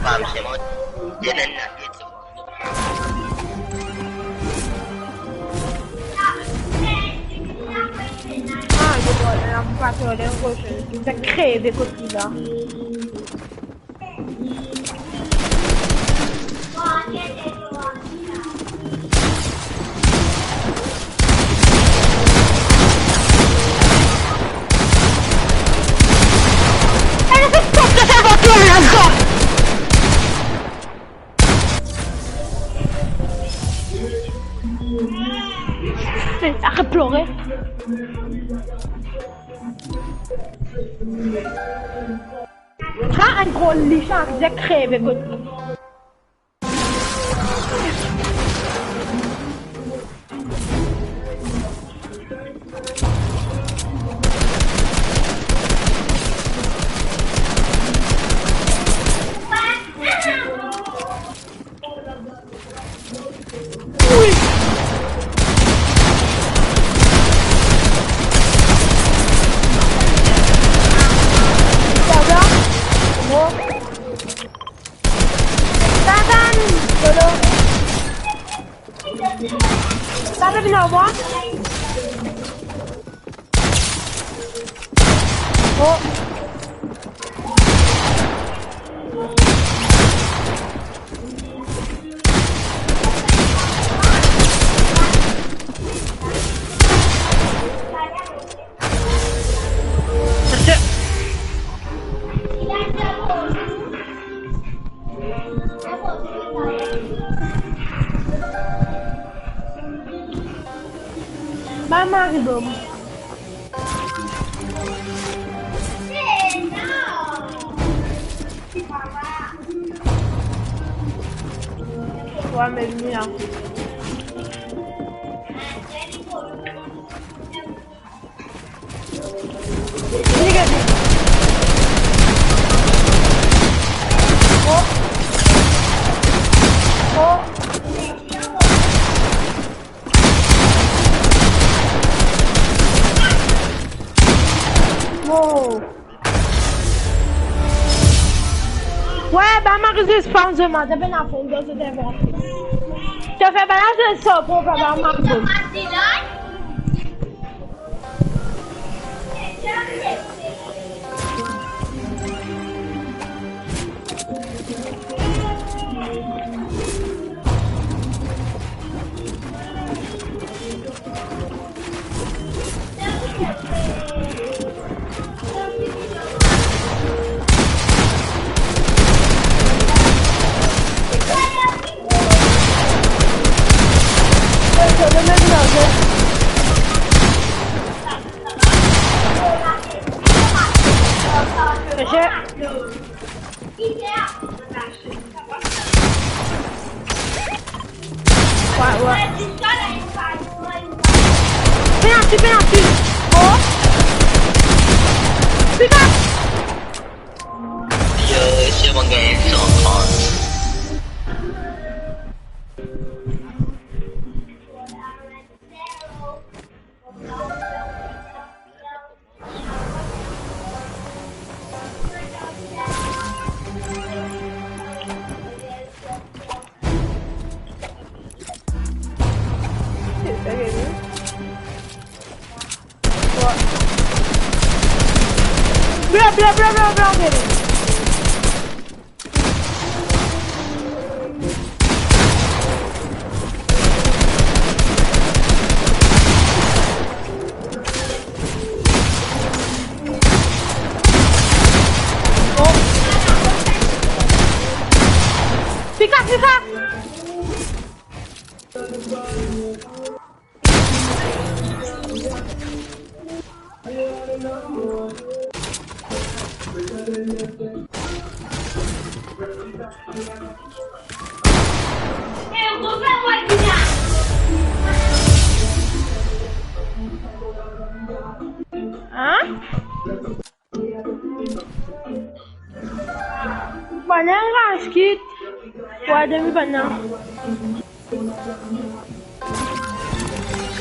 Ah, je vois, là, on va faire les roches. Je vais crever, quoi, là. Arrête de pleurer. Sa enn gro lichan, je vais crever, kot li. Satan! Tolong! Satan, vinn ar mwa! Oh! Ba mari bom. Twa mem li la. Wow. Wi, ba mari zis fann zot, mo ti pena fom dan zot invant. To fer bala zot sor pou ba mari zot. Ouais, ouais. Penalty, penalty. Oh. Putain. Yo, c'est mon gars, cent trente. Bla, bla, bla, bla, bla, bla. Fika, fika. Hein? Bann la ranz kit. Wa, demi bann la.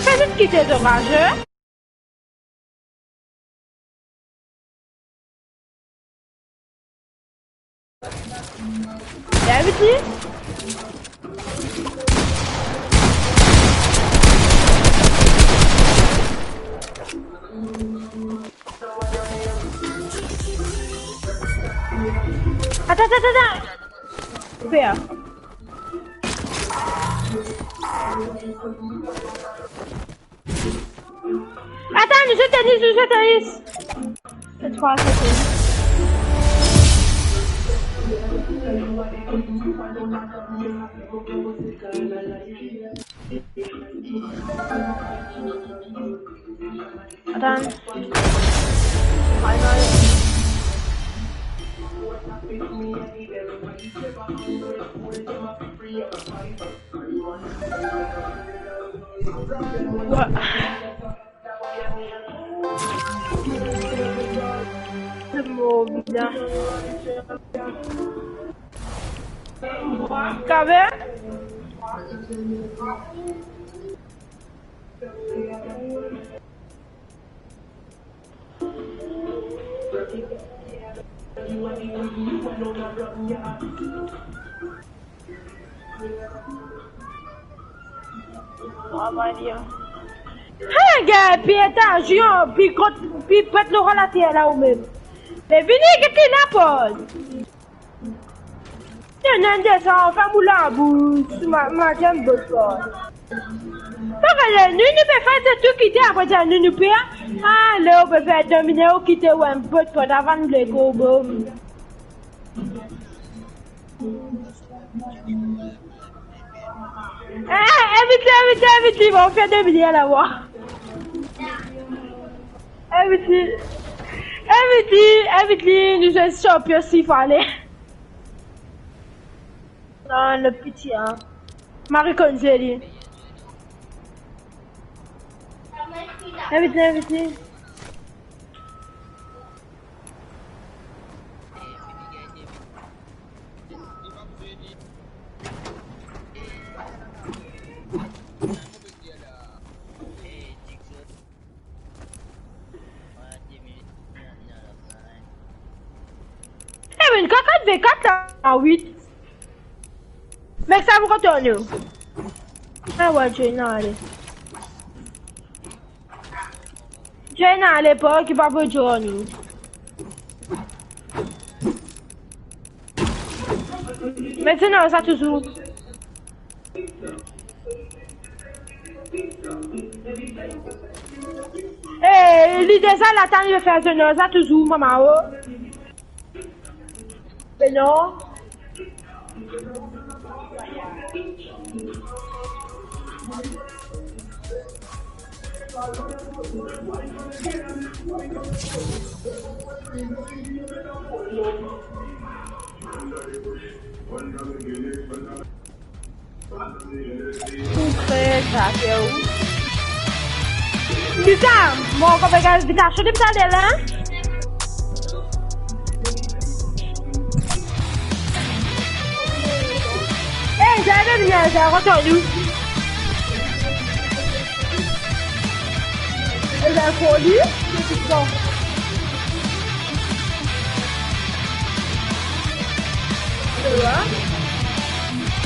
Sa zot kite zoraze. Gravity? Atann, atann, atann! Fer. Atann, nou zwe tenis, nou zwe tenis. Se trwa, se tenis. Atann. Final. Wa. Mo bien. Kabe? Mama mia. Hey, gars, pi eta, Zion, pi kot, pi pet lor later la ou mem. Me vini, get li laport. Non, non, desann, ferm ou labous, ma, ma, zame bot port. Pa gade, nou, nou pe fer tou kite, apre dir nou, nou per. Ale, ou pe fer domine, ou kite, ou enn bot port, avan nou lekor, bom. Eh, invit li, invit li, invit li, va fer domine la, wa. Invit li, invit li, invit li, nou zwe champion si fale. Non, le piti, hein. Marie konn zwe li. Invit li, invit li. Eh, men kat kat ve kat la, wit. Mek sa pou kontan nou. Ah ouais, Jena, ale. Jena, ale, pa ki pa pou zwe nou. Met sa dan sa touzour. Eh, li deza la, tann li fer zwe dan sa touzour, mama, oh. Be non. Sa, se ou? Vita, mo konpran vita, so depi talè la. Eh, zame vini, sa, kot ou? Ena foli, se ki sa?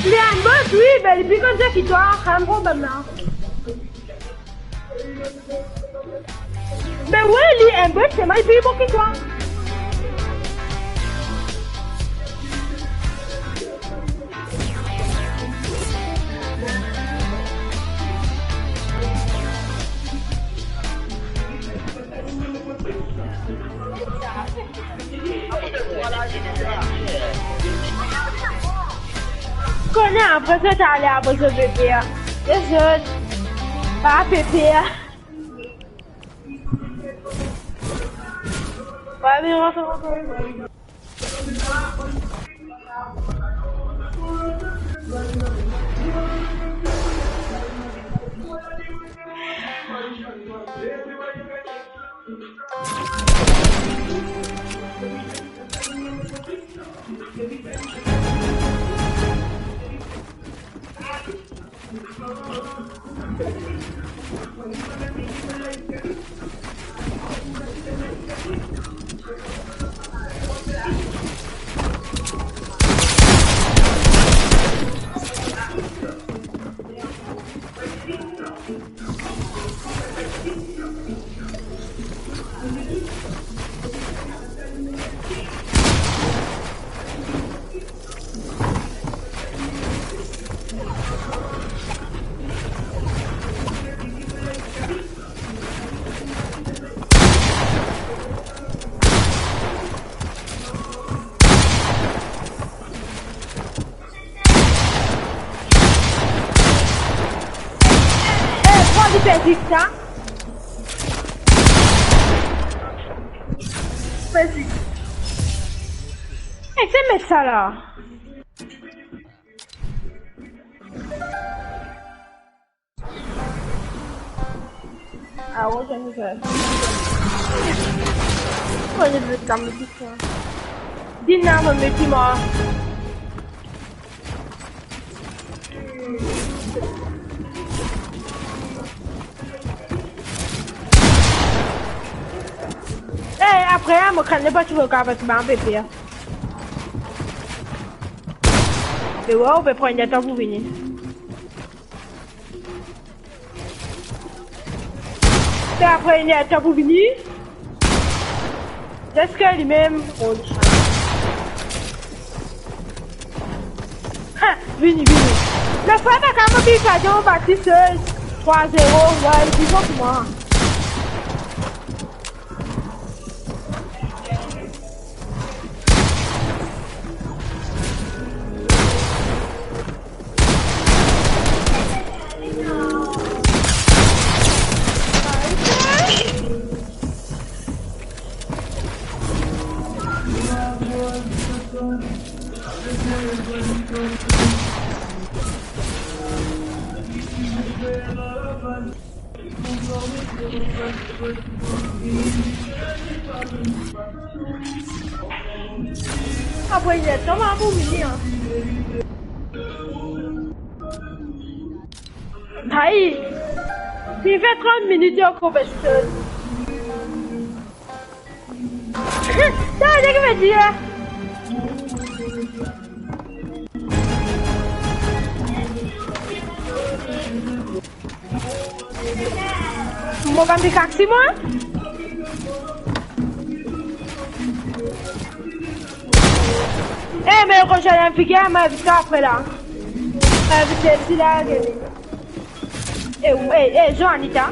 Li ambush, wi, me li pli konn sa ki twa, kan problem la. Me wi, li ambush, se mwa li pli bon ki twa. Kone apre sa, ta ale apre sa, pepe a. Zot, pa pepe a. Wi, me mo fer ankor. Eh, pran li perdi sa. Perdi. Eh, se met sa la. Ah, ouais, ça nous fait. Moi, je veux quand même du soin. Dina, mon petit mort. Eh, apre, ah, mo kane pa ti mo ka avek bann pepe, ah. E wa, ou pe pran enn letan pou vini. Pe apre enn letan pou vini. Eski limem? Oh, li sa. Ha, vini, vini. Lafwa pa kapav mobiliz, Batis, euh, trwa zero, ouais, li bon pou mwa. Apre, li tom a pou vini, an. Ay, li fer trant minit ankor, personn. Sa, sa ki vedir la? Mo pa pikaksi, mwa. Eh, me kosa la, figir, mo invit apre la. Mo invit isi la, gete. Eh, eh, eh, Joanita.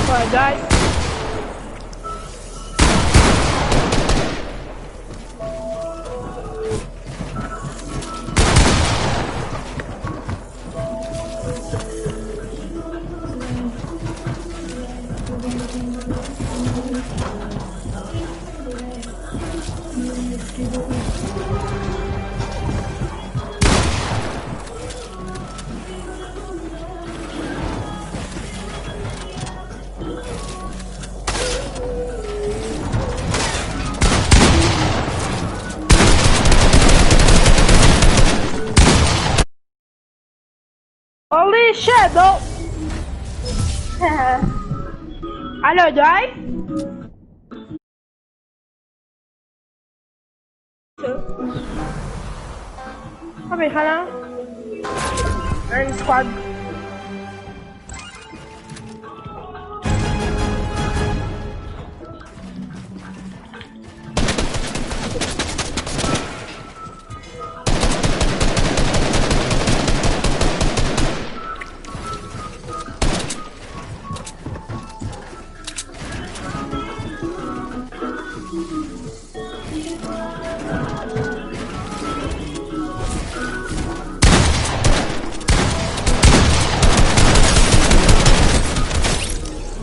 Voilà, guys. Holy shit, though. Hello, guys. Apa salah? Run squad.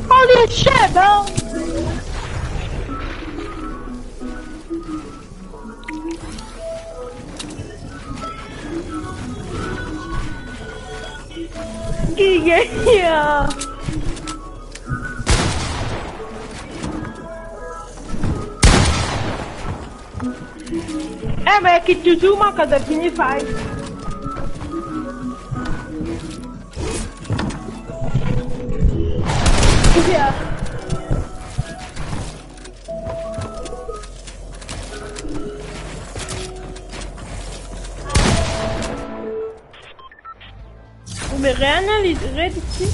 Holy shit, bro! Ki gagn? Eh, me kit touzour, mwa, kan zot fini fight. Yeah. Ou me reanaliz, red isi.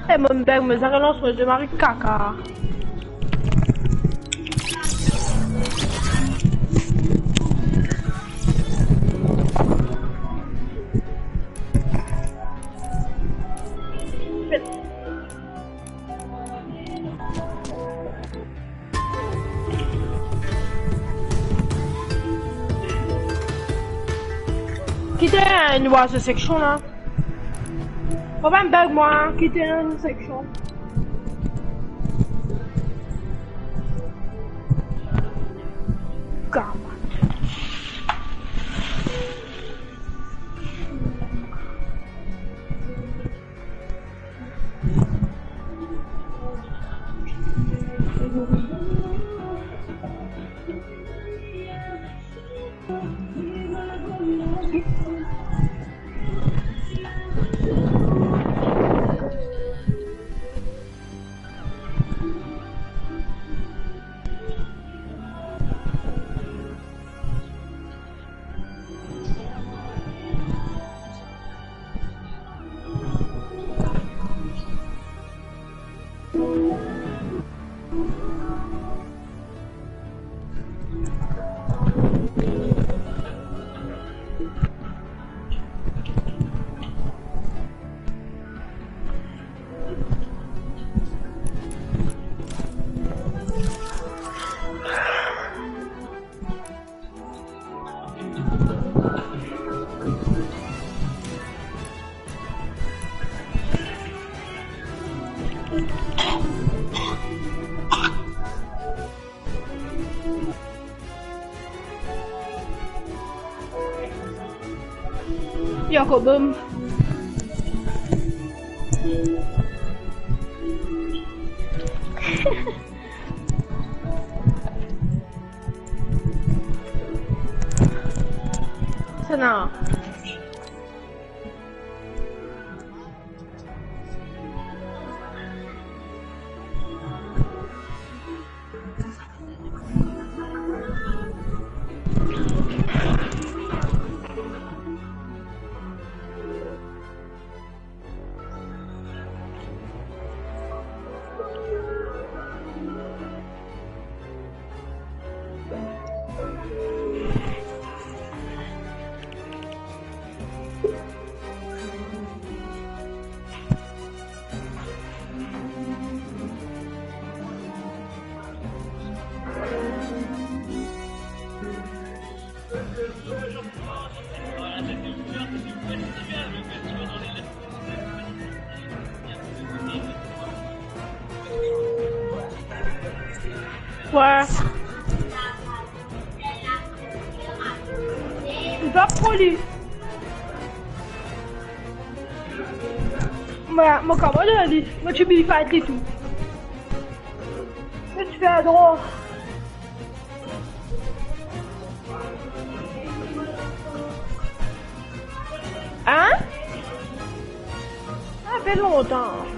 Eh, mon bèk, me sa relans mwa de mari kaka. Kite enn war se seksion la. Fo pa bèk mwa, kite enn seksion. Gama. Yo, ankor bom. Sana. Wi. Li pa poli. Wi, mo kapav dir li, mo ti pe fight li tou. Mo ti fer drol. Hein? Sa fer lontan.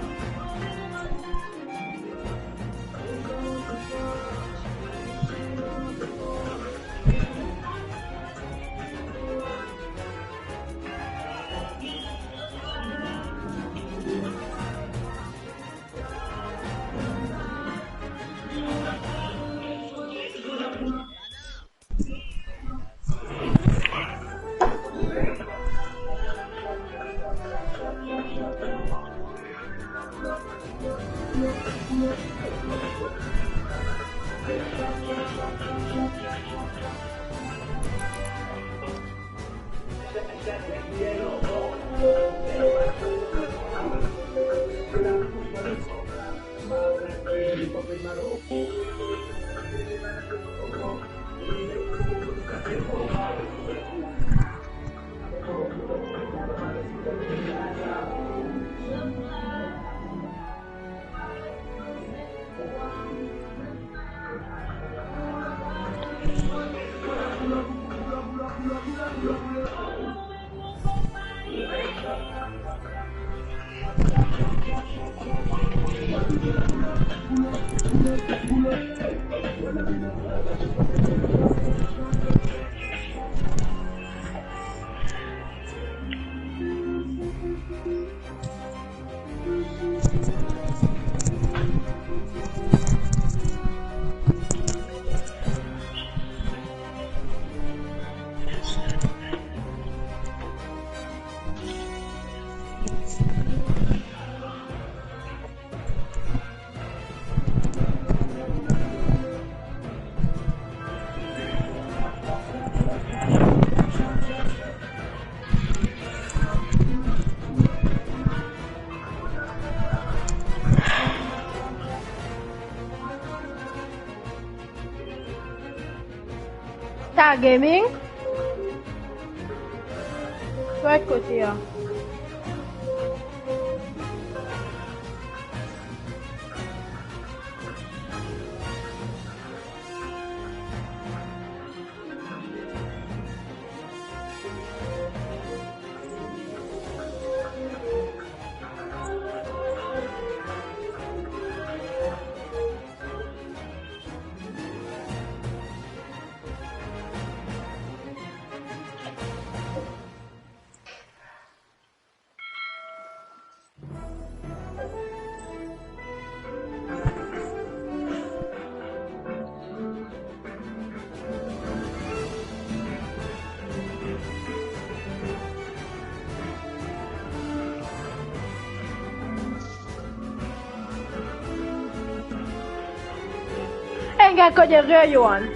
Star Gaming. Kot kote a? Enn gagn kot deryer, Yohan.